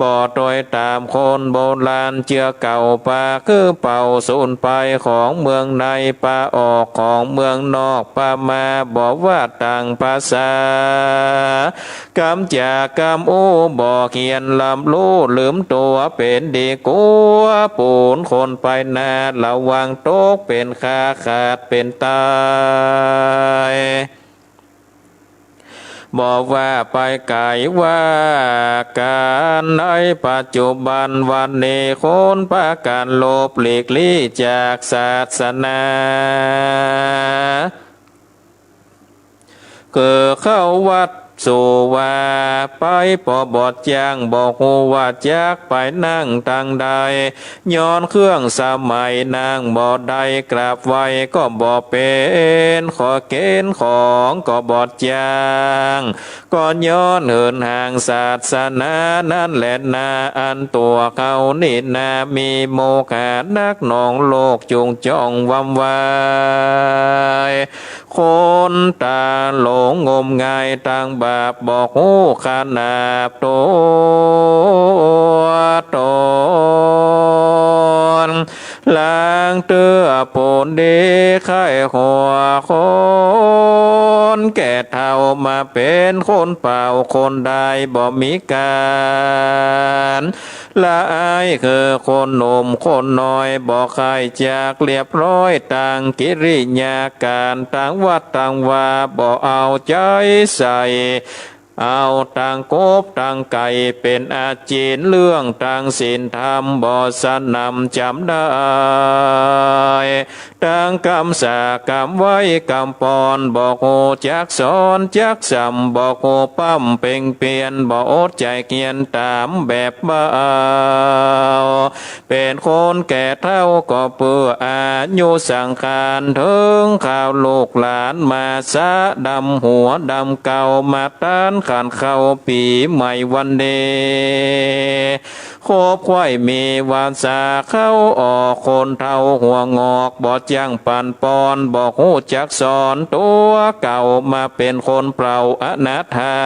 บ่ตวยต๋ามคนโบราณเจื้อเก่า ปาคือเป่าสูญไปของเมือง องในปะออกของเมืองนอกปะมา บ่ว่าต่างภาษา กำจากำอู้บ่เขียน ลำลู่ลืมตั๋วเป๋นดีกั๋ว ปูนคนไปนา ระวังตกเป๋นข่า ขาดเป๋นตาย บ่ว่าไปไก๋ว่ากั๋น ในปัจจุบันวันนี้ คนปากั๋นหลบหลีกลี้จากศาสนา คือเข้าวัดสู่วาไป ปอบอดจ้าง บ่ฮู้ว่าจักไปนั่งตางใด ย้อนเครื่องสมัยนั่งบ่ได้ กราบไหว้ก็บ่เป๋น ขอเก๋ณฑ์ของก็บอดจ้าง ก็ย้อนเหินห่างศาสนานั้นแลนา อันตั๋วเขานี่นา มีโมฆะนักหนอ โลกจุ่งจ้องวำวาย คนตาหลงงมงายตางบาป บ่ฮู้ขนาบตั๋วต๋น ลางเตื้อปูนดีใค่หัวคน แก่เฒ่ามาเป๋นคนเปล่าคนดาย บ่มีก๋านละอาย คือคนหนุ่มคนน้อย บ่ใค่จักเรียบร้อยตางกิริยาก๋าน ตางวัดตางวา บ่เอาใจ๋ใส่ เอาตางกบตางไก่ เป๋นอาจิณ เรื่องตางศีลธรรม บ่สนำจ๋ำได้ ตางกำสากำไหว้กำปอน บ่ฮู้จักสอนจักสำ บ่ฮู้ปล้ำเป่งเปียน บ่อดใจ๋เขียนต๋ามแบบเบา เป๋นคนแก่เฒ่าก็เปื้ออายุสังขาร เถิงคราวลูกหลานมาสะดำหัวดำเกา มาต้านขันเข้าปี๋ใหม่วันนี้ คบไขว้มีวาสาเข้าออก คนเฒ่าหัวงอก บ่จ้างปั๋นปอน บ่ฮู้จักสอนตั๋วเก่า มาเป๋นคนเปล่าอนาถา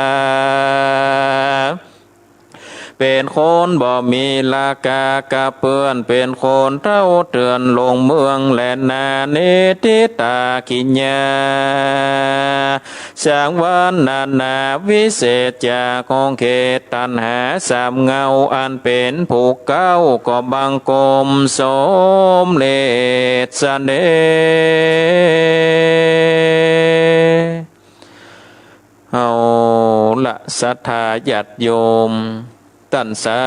เป๋นคนบ่มีราคากะเปื้อน เป๋นคนเฒ่าเถื่อนหลงเมืองแลนา นิทธิตากิญญา สังวรรณนาวิเศษ จากขอบเขตตัณหาสามเงา อันเป๋นผู้เก๊า ก็บังคมสมเร็จเสน่ห์ เอาละ ศรัทธาญาติโยม ต้านสา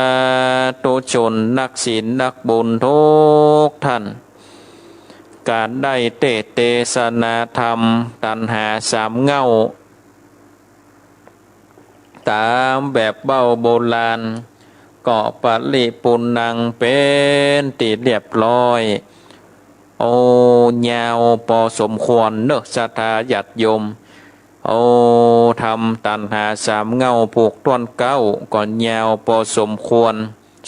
ธุชนนักศีลนักบุญทุกท่าน ก๋านได้เตสน์เตสนาธรรมตัณหาสามเงา ต๋ามแบบเบ้าโบราณ ก็ปริปูรณังเป๋นตี้เรียบร้อย โอ้ ยาวปอสมควรเนาะ ศรัทธาญาติโยม โอ้ ธรรมตัณหาสามเงาผูกถ้วนเก๊า ก็ยาวปอสมควร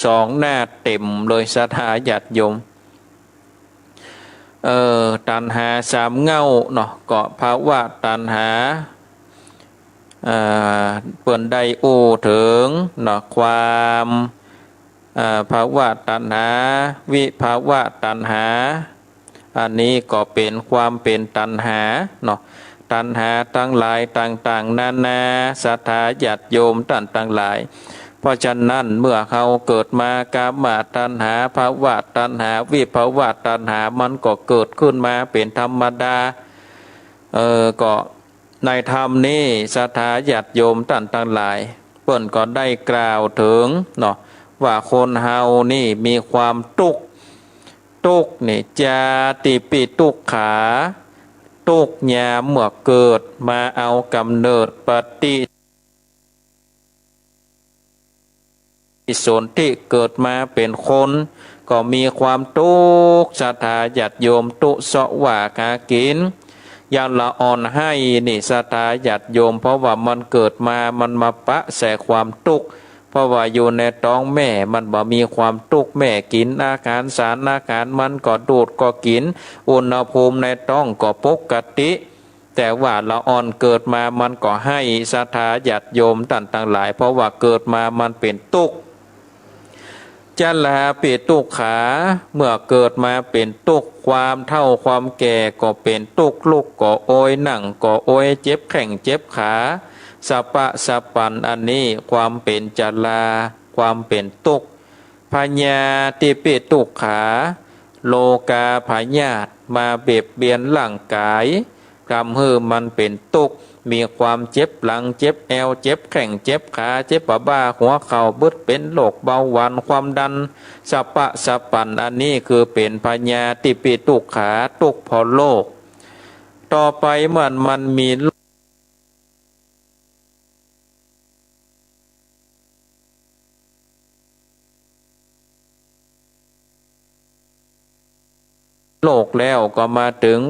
สองหน้าเต๋มเลย ศรัทธาญาติโยม เออ ตัณหาสามเงาเนาะ ก็ภวตัณหา เอ่อ เปิ้นได้อู้เถิงเนาะ ความ เอ่อ ภวตัณหา วิภวตัณหา อันนี้ก็เป๋นความเป๋นตัณหาเนาะ ตัณหาตังหลายต่างๆ นานา ศรัทธาญาติโยมต้านตังหลาย เพราะฉะนั้นเมื่อเฮาเกิดมา กามตัณหา ภวตัณหา วิภวตัณหา มันก็เกิดขึ้นมาเป๋นธรรมดา เออ ก็ในธรรมนี้ ศรัทธาญาติโยมต้านตังหลาย เปิ้นก็ได้กล่าวเถิงเนาะ ว่าคนเฮานี่มีความตุ๊กข์ ตุ๊กข์นี่ จาติปิตุ๊กขา ตุ๊กข์ยามเมื่อเกิดมาเอาก๋ำเนิด ปฏิสนธิเกิดมาเป๋นคน ก็มีความตุ๊กข์ ศรัทธาญาติโยม ตุ๊กข์เซาะหวากหากิ๋น อย่างละอ่อนไห้นี่ ศรัทธาญาติโยม เพราะว่ามันเกิดมา มันมาปะใส่ความตุ๊กข์ เพราะว่าอยู่ในต๊องแม่ มันบ่มีความตุ๊กข์ แม่กิ๋นอาหาร สารอาหารมันก็ดูดก็กิ๋น อุณหภูมิในต๊องก็ปกติ แต่ว่าละอ่อนเกิดมา มันก็ไห้ ศรัทธาญาติโยมต้านตังหลาย เพราะว่าเกิดมามันเป๋นตุ๊กข์ จ จราปิตุกขา เมื่อเกิดมาเป๋นตุ๊กข์ ความเฒ่าความแก่ก็เป๋นตุ๊กข์ ลุกก็โอย นั่งก็โอย เจ็บแข้งเจ็บขา สะปะสะปัน อันนี้ความเป๋นจรา ความเป๋นตุ๊กข์ พยาธิปิตุกขา โรคาพยาธิมาเบียดเบียนร่างกาย ทำหื้อมันเป๋นตุ๊กข์ มีความเจ็บหลัง เจ็บแอว เจ็บแข้ง เจ็บขา เจ็บบ่าบ่าหัวเข่า บึดเป๋นโรคเบาหวาน ความดัน สะปะสะปัน อันนี้คือเป๋นพยาธิปิตุกขา ตุ๊กข์เพราะโรค ต่อไปเมื่อมันมีโรค โรคแล้วก็มาเถิง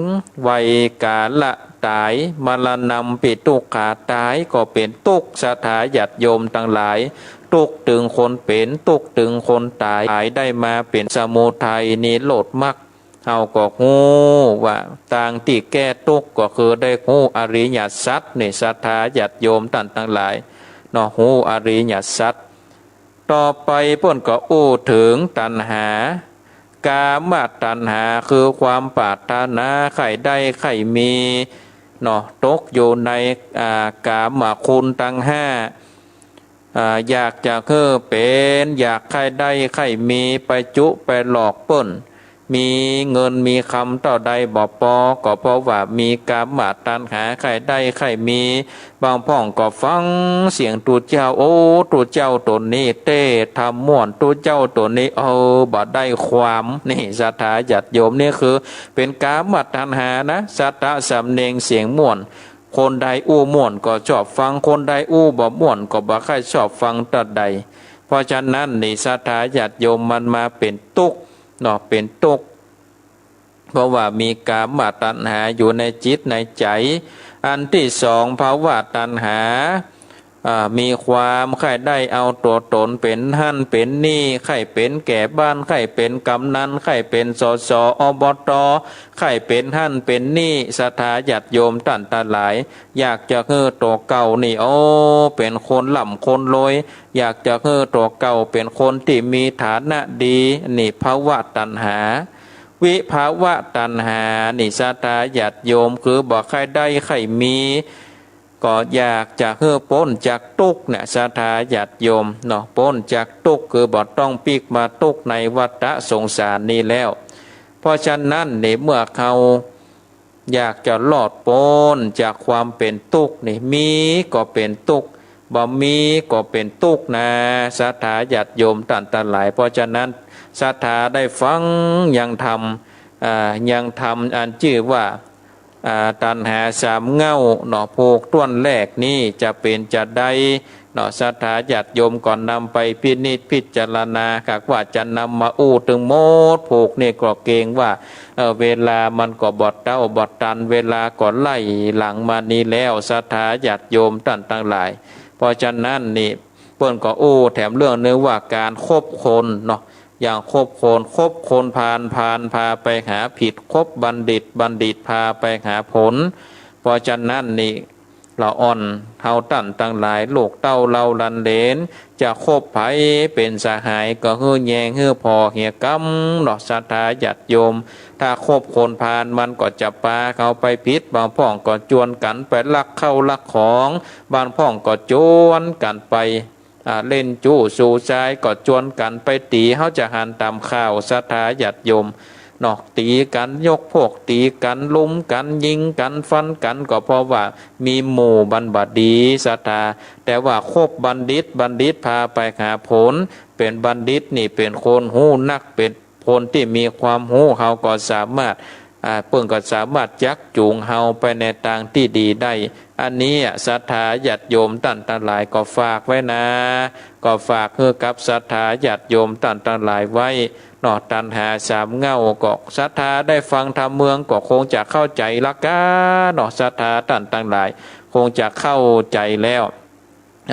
วัยกาละต๋าย มรณัมปิตุกขา ต๋ายก็เป๋นตุ๊กข์ ศรัทธาญาติโยมตังหลาย ตุ๊กข์เถิงคนเป๋น ตุ๊กข์เถิงคนต๋าย ต๋ายได้มาเป๋นสมุทัยนิโรธมรรค เฮาก็ฮู้ว่าตางตี้แก้ตุ๊กข์ก็คือได้ฮู้อริยสัจนี่ ศรัทธาญาติโยมต้านตังหลายเนาะ ฮู้อริยสัจ ต่อไปเปิ้นก็อู้เถิงตัณหา กามตัณหาคือความปรารถนาใค่ได้ใค่มีเนาะ ตกอยู่ใน อ่า กามคุณตังห้า อ่า อยากจะหื้อเป๋น อยากใค่ได้ใค่มี ไปจุไปหลอกเปิ้น มีเงินมีคำเต้าใดบ่ปอ ก็เพราะว่ามีกามตัณหาใค่ได้ใค่มี บางพ่องก็ฟังเสียงตุ๊เจ้า โอ้ ตุ๊เจ้าต๋นนี้เตศน์ธรรมม่วน ตุ๊เจ้าต๋นนี้ เออ บ่ได้ความ นี่ ศรัทธาญาติโยม นี่คือเป๋นกามตัณหานะ สัตตะสำเนียงเสียงม่วน คนใดอู้ม่วนก็ชอบฟัง คนใดอู้บ่ม่วนก็บ่ใค่ชอบฟังเต้าใด เพราะฉะนั้นนี่ ศรัทธาญาติโยม มันมาเป๋นตุ๊กข์เนาะ เป๋นตุ๊กข์ เพราะว่ามีกามตัณหาอยู่ในจิตในใจ๋ อันตี้สอง ภวตัณหา อ่า มีความใค่ได้เอาตั๋วต๋นเป๋นหั้นเป๋นนี่ ใค่เป๋นแก่บ้าน ใค่เป๋นกำนัล ใค่เป๋น สส อบต ใค่เป๋นหั้นเป๋นนี่ ศรัทธาญาติโยมต้านตังหลาย อยากจะหื้อตั๋วเก่านี่ โอ้ เป๋นคนร่ำคนรวย อยากจะหื้อตั๋วเก่าเป๋นคนตี้มีฐานะดี นี่ภวตัณหา วิภวตัณหา นี่ ศรัทธาญาติโยม คือบ่ใค่ได้ใค่มี ก็อยากจะหื้อป๊นจากตุ๊กข์เนี่ย ศรัทธาญาติโยมเนาะ ป๊นจากตุ๊กข์ คือบ่ต้องปิ๊กมาตุ๊กข์ในวัฏสงสารนี้แล้ว เพราะฉะนั้นนี่ เมื่อเฮาอยากจะรอดป๊นจากความเป๋นตุ๊กข์นี่ มีก็เป๋นตุ๊กข์ บ่มีก็เป๋นตุ๊กข์นะ ศรัทธาญาติโยมต้านตังหลาย เพราะฉะนั้นศรัทธาได้ฟังยังธรรม อ่า ยังธรรมอันจื้อว่า อ่า ตัณหาสามเหง้าเนาะ ผูกต้วนแรกนี้จะเป๋นจาใดเนาะ ศรัทธาญาติโยมก็นำไปพินิจพิจารณา หากว่าจะนำมาอู้ตึงหมดผูกนี่ก็เกรงว่า เอ่อ เวลามันก็บ่เต๊าบ่ตัน เวลาก็ไล่หลังมานี้แล้ว ศรัทธาญาติโยมต้านตังหลาย เพราะฉะนั้นนี่ เปิ้นก็อู้แถมเรื่องนึ่งว่าก๋านคบคนเนาะ อย่างคบคน คบคนพาล พาลพาไปหาผิด คบบัณฑิต บัณฑิตพาไปหาผล เพราะฉะนั้นนี่ ละอ่อนเฮาต้านตังหลาย ลูกเต้าเหล่าหลานเหลน จะคบใผเป๋นสหายก็หื้อแยงหื้อผ่อเหียกำเนาะ ศรัทธาญาติโยม ถ้าคบคนพาลมันก็จะปาเฮาไปผิด บางพ่องก็จวนกั๋นไปลักเข้าลักของ บางพ่องก็จวนกั๋นไป อ่า เล่นจู้สูบชาย ก็จวนกั๋นไปตี๋ เฮาจะหันต๋ามข่าว ศรัทธาญาติโยมเนาะ ตี๋กั๋น ยกพวกตี๋กั๋น ลุมกั๋น ยิงกั๋น ฟันกั๋น ก็เพราะว่ามีหมู่มันบ่ดี ศรัทธา แต่ว่าคบบัณฑิต บัณฑิตพาไปหาผล เป๋นบัณฑิตนี่เป๋นคนฮู้นัก เป๋นคนตี้มีความฮู้ เฮาก็สามารถ อ่า เปิ้นก็สามารถจักจูงเฮาไปในตางตี้ดีได้ อันนี้อะ ศรัทธาญาติโยมต้านตังหลายก็ฝากไว้นะ ก็ฝากหื้อกับศรัทธาญาติโยมต้านตังหลายไว้เนาะ ตัณหาสามเหง้า ก็ศรัทธาได้ฟังธรรมเมืองก็คงจะเข้าใจ๋ละก้าเนาะ ศรัทธาต้านตังหลายคงจะเข้าใจ๋แล้ว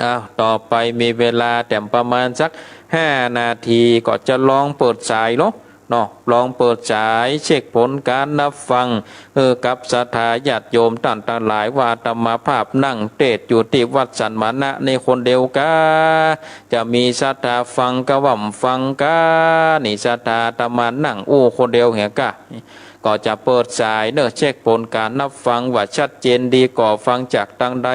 อ้าว ต่อไปมีเวลาแถมประมาณสักห้านาที ก็จะลองเปิดสายเนาะ เนาะ ลองเปิดสายเช็คผลการฮับฟัง เออ กับศรัทธาญาติโยมต้านตังหลาย ว่าอาตมาภาพนั่งเตสน์อยู่ตี้วัดสันมณะนี่คนเดียวกา จะมีศรัทธาฟังกา บ่ฟังกา นี่ศรัทธาอาตมานั่งอู้คนเดียวเหียกา ก็จะเปิดสายเนาะ เช็คผลการฮับฟังว่าชัดเจนดีก่อ ฟังจากตังใด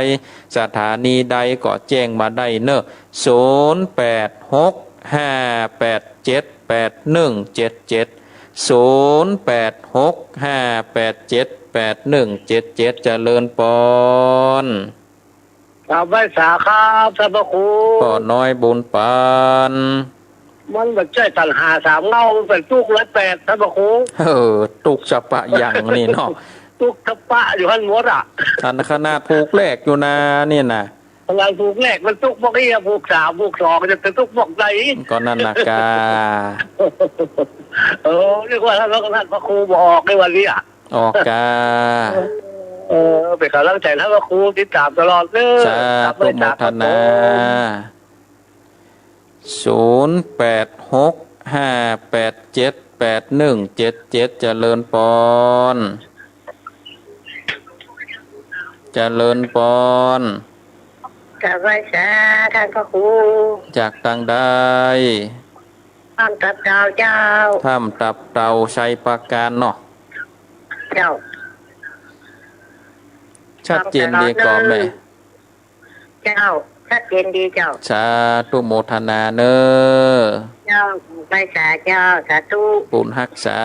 สถานีใดก็แจ้งมาได้เนาะ ศูนย์แปดหกห้าแปดเจ็ดแปดหนึ่งเจ็ดเจ็ด ศูนย์แปดหกห้าแปดเจ็ดแปดหนึ่งเจ็ดเจ็ด เจริญปอน กราบไหว้สาครับท่านพระครู ป้อน้อยบุญปาน มันบ่ใจ้ตัณหาสามเงา มันเป๋นตุ๊กข์ร้อยแปด ท่านพระครู เออ ตุ๊กข์สะปะหยังนี่เนาะ ตุ๊กข์สะปะอยู่หั้นหมดอะ อันขนาดผูกแรกอยู่นานี่นะ ขนาดผูกแรกมันตุ๊กข์บ่อี้ ผูกสาม ผูกสอง จะตุ๊กข์บ่ใด ก็นั่นน่ะกา เออ นึกว่าท่านพระ ท่านพระครูบ่ออกในวันนี้อะ ออกกา เออ เป๋นก๋ำลังใจ๋ท่านพระครู ติดต๋ามตลอดเน้อ สาธุโมทนา ศูนย์แปดหกห้าแปดเจ็ดแปดหนึ่งเจ็ดเจ็ด เจริญปอน เจริญปอน กราบไหว้สาท่านพระครู จากตังใด ถ้ำตับเต่าเจ้า ถ้ำตับเต่าชัยปราการเนาะ เจ้า ชัดเจนดีก่อแม่ เจ้า ชัดเจนดีเจ้า สาธุโมทนาเน้อ เจ้า ไหว้สาเจ้า สาธุ บุญฮักษา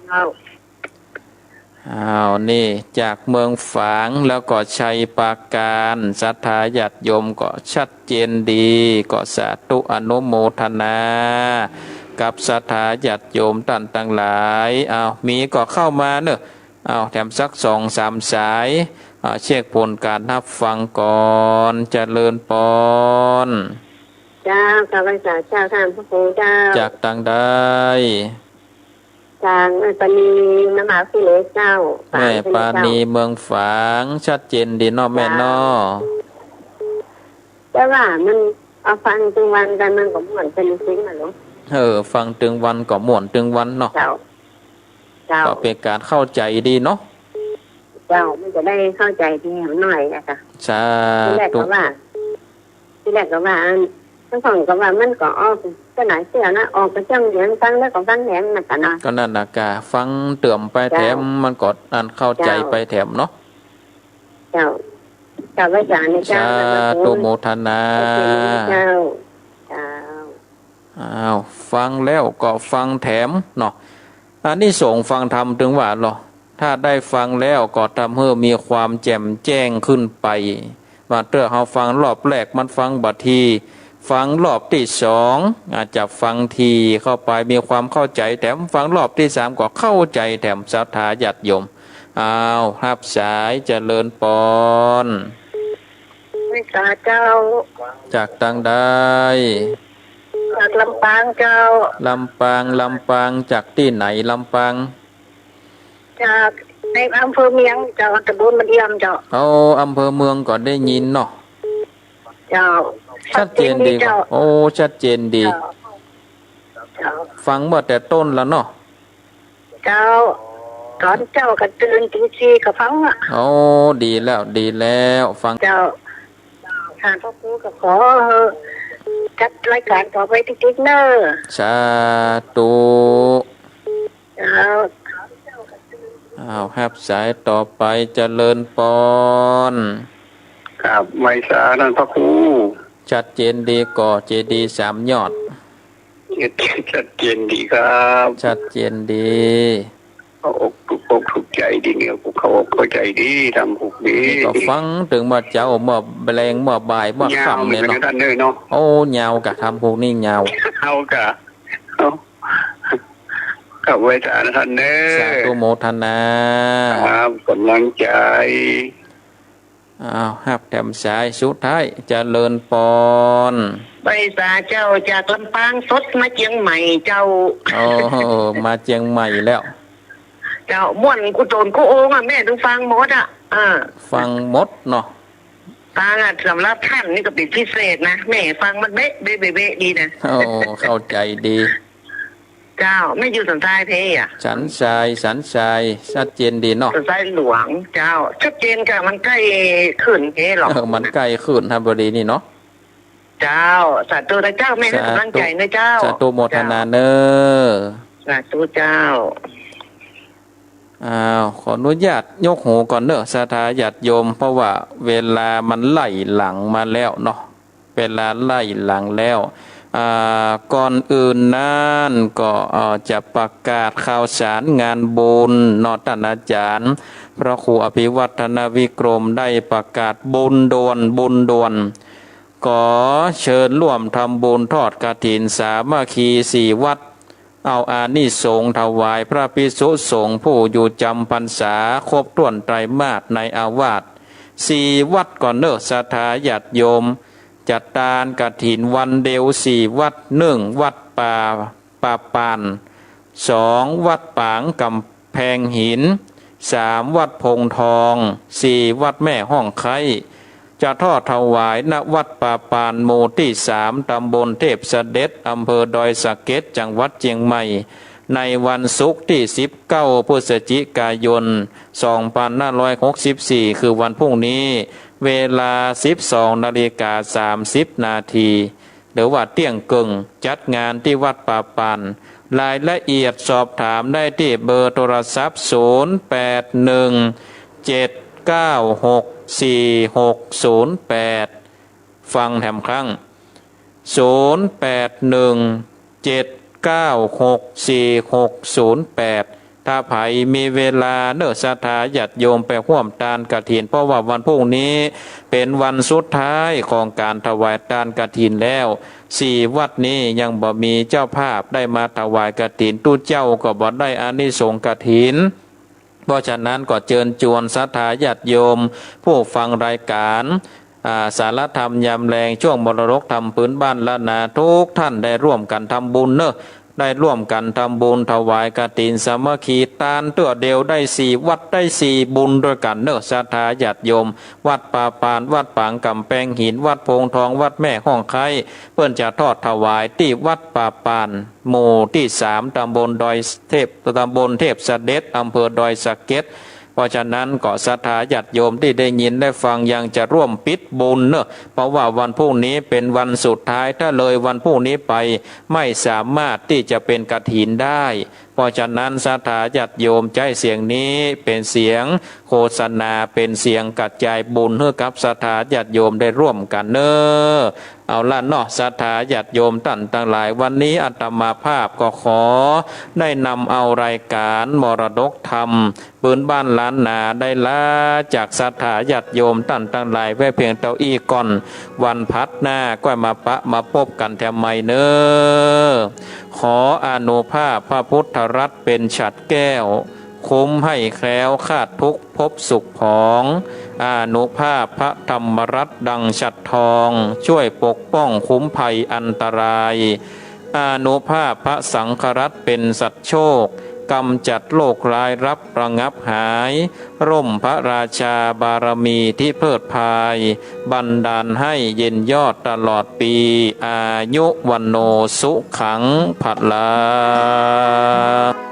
เจ้า อ้าว นี่จากเมืองฝางแล้วก็ชัยปราการ ศรัทธาญาติโยมก็ชัดเจนดี ก็สาธุอนุโมทนา กับศรัทธาญาติโยมต้านตังหลาย อ้าว มีก็เข้ามาเน้อ อ้าว แถมสักสองสามสาย อ่า เช็คผลการฮับฟังก่อน เจริญปอน เจ้า กราบไหว้สาเจ้า ท่านพระครูเจ้า จากตังใด จากแม่ปานี นครหลวงเจ้า แม่ปานี ฝางเจ้า เมืองฝาง ชัดเจนดีเนาะแม่เนาะ เจ้า แต่ว่ามัน เอาฟังตึงวันกั๋นมันก็ม่วนไปจริงๆ น่ะหลวง เออ ฟังตึงวันก็ม่วนตึงวันเนาะ เจ้า เจ้า ก็เป๋นก๋านเข้าใจ๋ดีเนาะ เจ้า มันจะได้เข้าใจ๋ดีหน่อยนะคะ สาธุ ทีแรกก็ว่า ทีแรกก็ว่า อัน ทั้งสองก็ว่ามันก็ออก ก็หลายเตื้อนะ ออกก็จ้องเหลียงฟังแล้วก็ฟังแถมน่ะกะเนาะ ก็นั่นน่ะกา ฟังเติ่มไปแถม เจ้า มันก็อันเข้าใจ๋ไปแถมเนาะ เจ้า เจ้า กราบไหว้สาเจ้า สาธุโมทนา เจ้า เจ้า อ้าว ฟังแล้วก็ฟังแถมเนาะ อานิสงส์ฟังธรรมตึงว่าเนาะ ถ้าได้ฟังแล้วก็ทำหื้อมีความแจ่มแจ้งขึ้นไป ว่าเตื้อเฮาฟังรอบแรกมันฟังบ่ถี่ ฟังรอบตี้สองอาจจะฟังถี่เข้าไป มีความเข้าใจ๋แถม ฟังรอบตี้สามก็เข้าใจ๋แถม ศรัทธาญาติโยม อ้าว ฮับสาย เจริญปอน ไหว้สาเจ้า จากตังใด จากลำปางเจ้า ลำปาง ลำปาง จากตี้ไหนลำปาง จากในอำเภอเมืองเจ้า ตำบลมันเอี่ยมเจ้า เอา อำเภอเมืองก็ได้ยินเนาะ เจ้า ชัดเจนดี ชัดเจนดีเจ้า โอ้ ชัดเจนดี เจ้า เจ้า ฟังมาแต่ต้นแล้วเนาะ เจ้า ต๋อนเจ๊าก็ตื่นตีสี่ก็ฟังอะ โอ้ ดีแล้ว ดีแล้ว ฟัง เจ้า ท่านพระครูก็ขอจัดรายการต่อไปติ๊กๆ เน้อ สาธุ เจ้า อ้าว ฮับสายต่อไป เจริญปอน ครับ ไหว้สาท่านพระครู ชัดเจนดีก่อ เจดีย์สามยอด ชัดเจนดีครับ ชัดเจนดี เข้าอกถูกอกถูกใจ๋ดีเนี่ย เข้าอกเข้าใจ๋ดี ธรรมพวกนี้ นี่ก็ฟังตึงเมื่อเจ๊า เมื่อแลง เมื่อบ่าย เมื่อค่ำเนี่ยเนาะ ยาวเหมือนกั๋นนะท่านเนาะ โอ้ ยาวกา ธรรมพวกนี้ยาว เอากา เอา ครับ ไหว้สานะท่านเน้อ สาธุโมทนา ครับ ก๋ำลังใจ๋ อ้าว ฮับแถมสายสุดท้าย เจริญปอน ไหว้สาเจ้า จากลำปางสดมาเจียงใหม่เจ้า โอ้โห มาเจียงใหม่แล้ว เจ้า ม่วนกู้ต๋นกู้โอ่งอะ แม่ตึงฟังหมดอะ อ่า ฟังหมดเนาะ ฟังอะ สำหรับท่านนี่ก็เป๋นพิเศษนะ แม่ฟังมันเบ๊ะเบ๊ะเบ๊ะเบ๊ะดีนะ โอ้ เข้าใจ๋ดี เจ้า แม่อยู่สันทรายเพอะ สันทราย สันทราย ชัดเจนดีเนาะ สันทรายหลวง เจ้า ชัดเจนค่ะ มันใก้ขึ้นเพหรอก เออ มันใก้ขึ้นธนบุรีนี่เนาะ เจ้า สาธุนะเจ้า แม่หื้อกำลังใจ๋นะเจ้า สาธุ สาธุโมทนาเน้อ เจ้า สาธุเจ้า อ้าว ขออนุญาตยกหูก่อนเน้อ ศรัทธาญาติโยม เพราะว่าเวลามันไล่หลังมาแล้วเนาะ เวลาไล่หลังแล้ว อ่า ก่อนอื่นนั้นก็ เอ่อ จะประกาศข่าวสารงานบุญเนาะ ต้านอาจ๋ารย์พระครูอภิวัฒนวิกรมได้ประกาศบุญด่วน บุญด่วน ขอเชิญร่วมทำบุญทอดกฐินสามัคคีสี่วัด เอาอานิสงส์ถวายพระภิกษุสงฆ์ผู้อยู่จำพรรษาครบถ้วนไตรมาสในอาวาสสี่วัดก่อนเน้อ ศรัทธาญาติโยม จัดตานกฐินวันเดียวสี่วัด หนึ่ง วัดป่า ป่าป่าน สอง วัดปางกำแพงหิน สาม วัดโพธิ์ทอง สี่ วัดแม่ฮ่องไคร้ จะทอดถวาย ณ วัดป่าป่าน หมู่ตี้สาม ตำบลเทพเสด็จ อำเภอดอยสะเก็ด จังหวัดเจียงใหม่ ในวันศุกร์ตี้สิบเก้า พฤศจิกายน สองพันห้าร้อยหกสิบสี่ คือวันพรุ่งนี้ เวลาสิบสองนาฬิกาสามสิบนาที หรือว่าเตี้ยงเกิ่ง จัดงานตี้วัดป่าป่าน รายละเอียดสอบถามได้ตี้เบอร์โทรศัพท์ ศูนย์ แปด หนึ่ง เจ็ด เก้า หก สี่ หก ศูนย์ แปด ฟังแถมครั้ง ศูนย์ แปด หนึ่ง เจ็ด เก้า หก สี่ หก ศูนย์ แปด ถ้าใผมีเวลาเน้อ ศรัทธาญาติโยมไปฮ่วมตานกฐิน เพราะว่าวันพรุ่งนี้เป๋นวันสุดท้ายของก๋านถวายตานกฐินแล้ว สี่วัดนี้ยังบ่มีเจ้าภาพได้มาถวายกฐิน ตุ๊เจ้าก็บ่ได้อานิสงส์กฐิน เพราะฉะนั้นก็เจิญจวนศรัทธาญาติโยมผู้ฟังรายก๋าน อ่า สารธรรมยามแลง ช่วงมรดกธรรมปื้นบ้านล้านนา ทุกท่านได้ร่วมกั๋นทำบุญเน้อ ได้ร่วมกั๋นทำบุญถวายกฐินสามัคคี ตานเตื้อเดียวได้สี่วัด ได้สี่บุญตวยกั๋นเน้อ ศรัทธาญาติโยม วัดป่าป่าน วัดปางกำแพงหิน วัดโพธิ์ทอง วัดแม่ฮ่องไคร้ เปิ้นจะทอดถวายตี้วัดป่าป่าน หมู่ตี้สาม ตำบลดอยเทพ ตำบลเทพเสด็จ อำเภอดอยสะเก็ด เพราะฉะนั้นก็ศรัทธาญาติโยมตี้ได้ยินได้ฟังยังจะร่วมปิ๊ดบุญเน้อ เพราะว่าวันพรุ่งนี้เป๋นวันสุดท้าย ถ้าเลยวันพรุ่งนี้ไปไม่สามารถตี้จะเป๋นกฐินได้ เพราะฉะนั้นศรัทธาญาติโยมใจ๊เสียงนี้เป๋นเสียงโฆษณา เป๋นเสียงกระจายบุญหื้อกับศรัทธาญาติโยมได้ร่วมกั๋นเน้อ เอาละเนาะ ศรัทธาญาติโยมต้านตังหลาย วันนี้อาตมาภาพก็ขอได้นำเอารายก๋านมรดกธรรมปื้นบ้านล้านนาได้ลาจากศรัทธาญาติโยมต้านตังหลายไว้เพียงเต้าอี้ก่อน วันผัดหน้าก้อยมาปะมาปบกั๋นแถมใหม่เน้อ ขออานุภาพพระพุทธรัตน์เป๋นฉัตรแก้ว คุ้มหื้อแคล้วคลาดทุกข์พบสุขผอง อานุภาพพระธรรมรัตน์ดังฉัตรทอง ช่วยปกป้องคุ้มภัยอันตราย อานุภาพพระสังฆรัตน์เป๋นฉัตรโชค กำจัดโรคร้ายรับระงับหาย ร่มพระราชาบารมีที่เพลิดพาย บันดาลให้เย็นยอดตลอดปี อายุวัณโณสุขังพลัง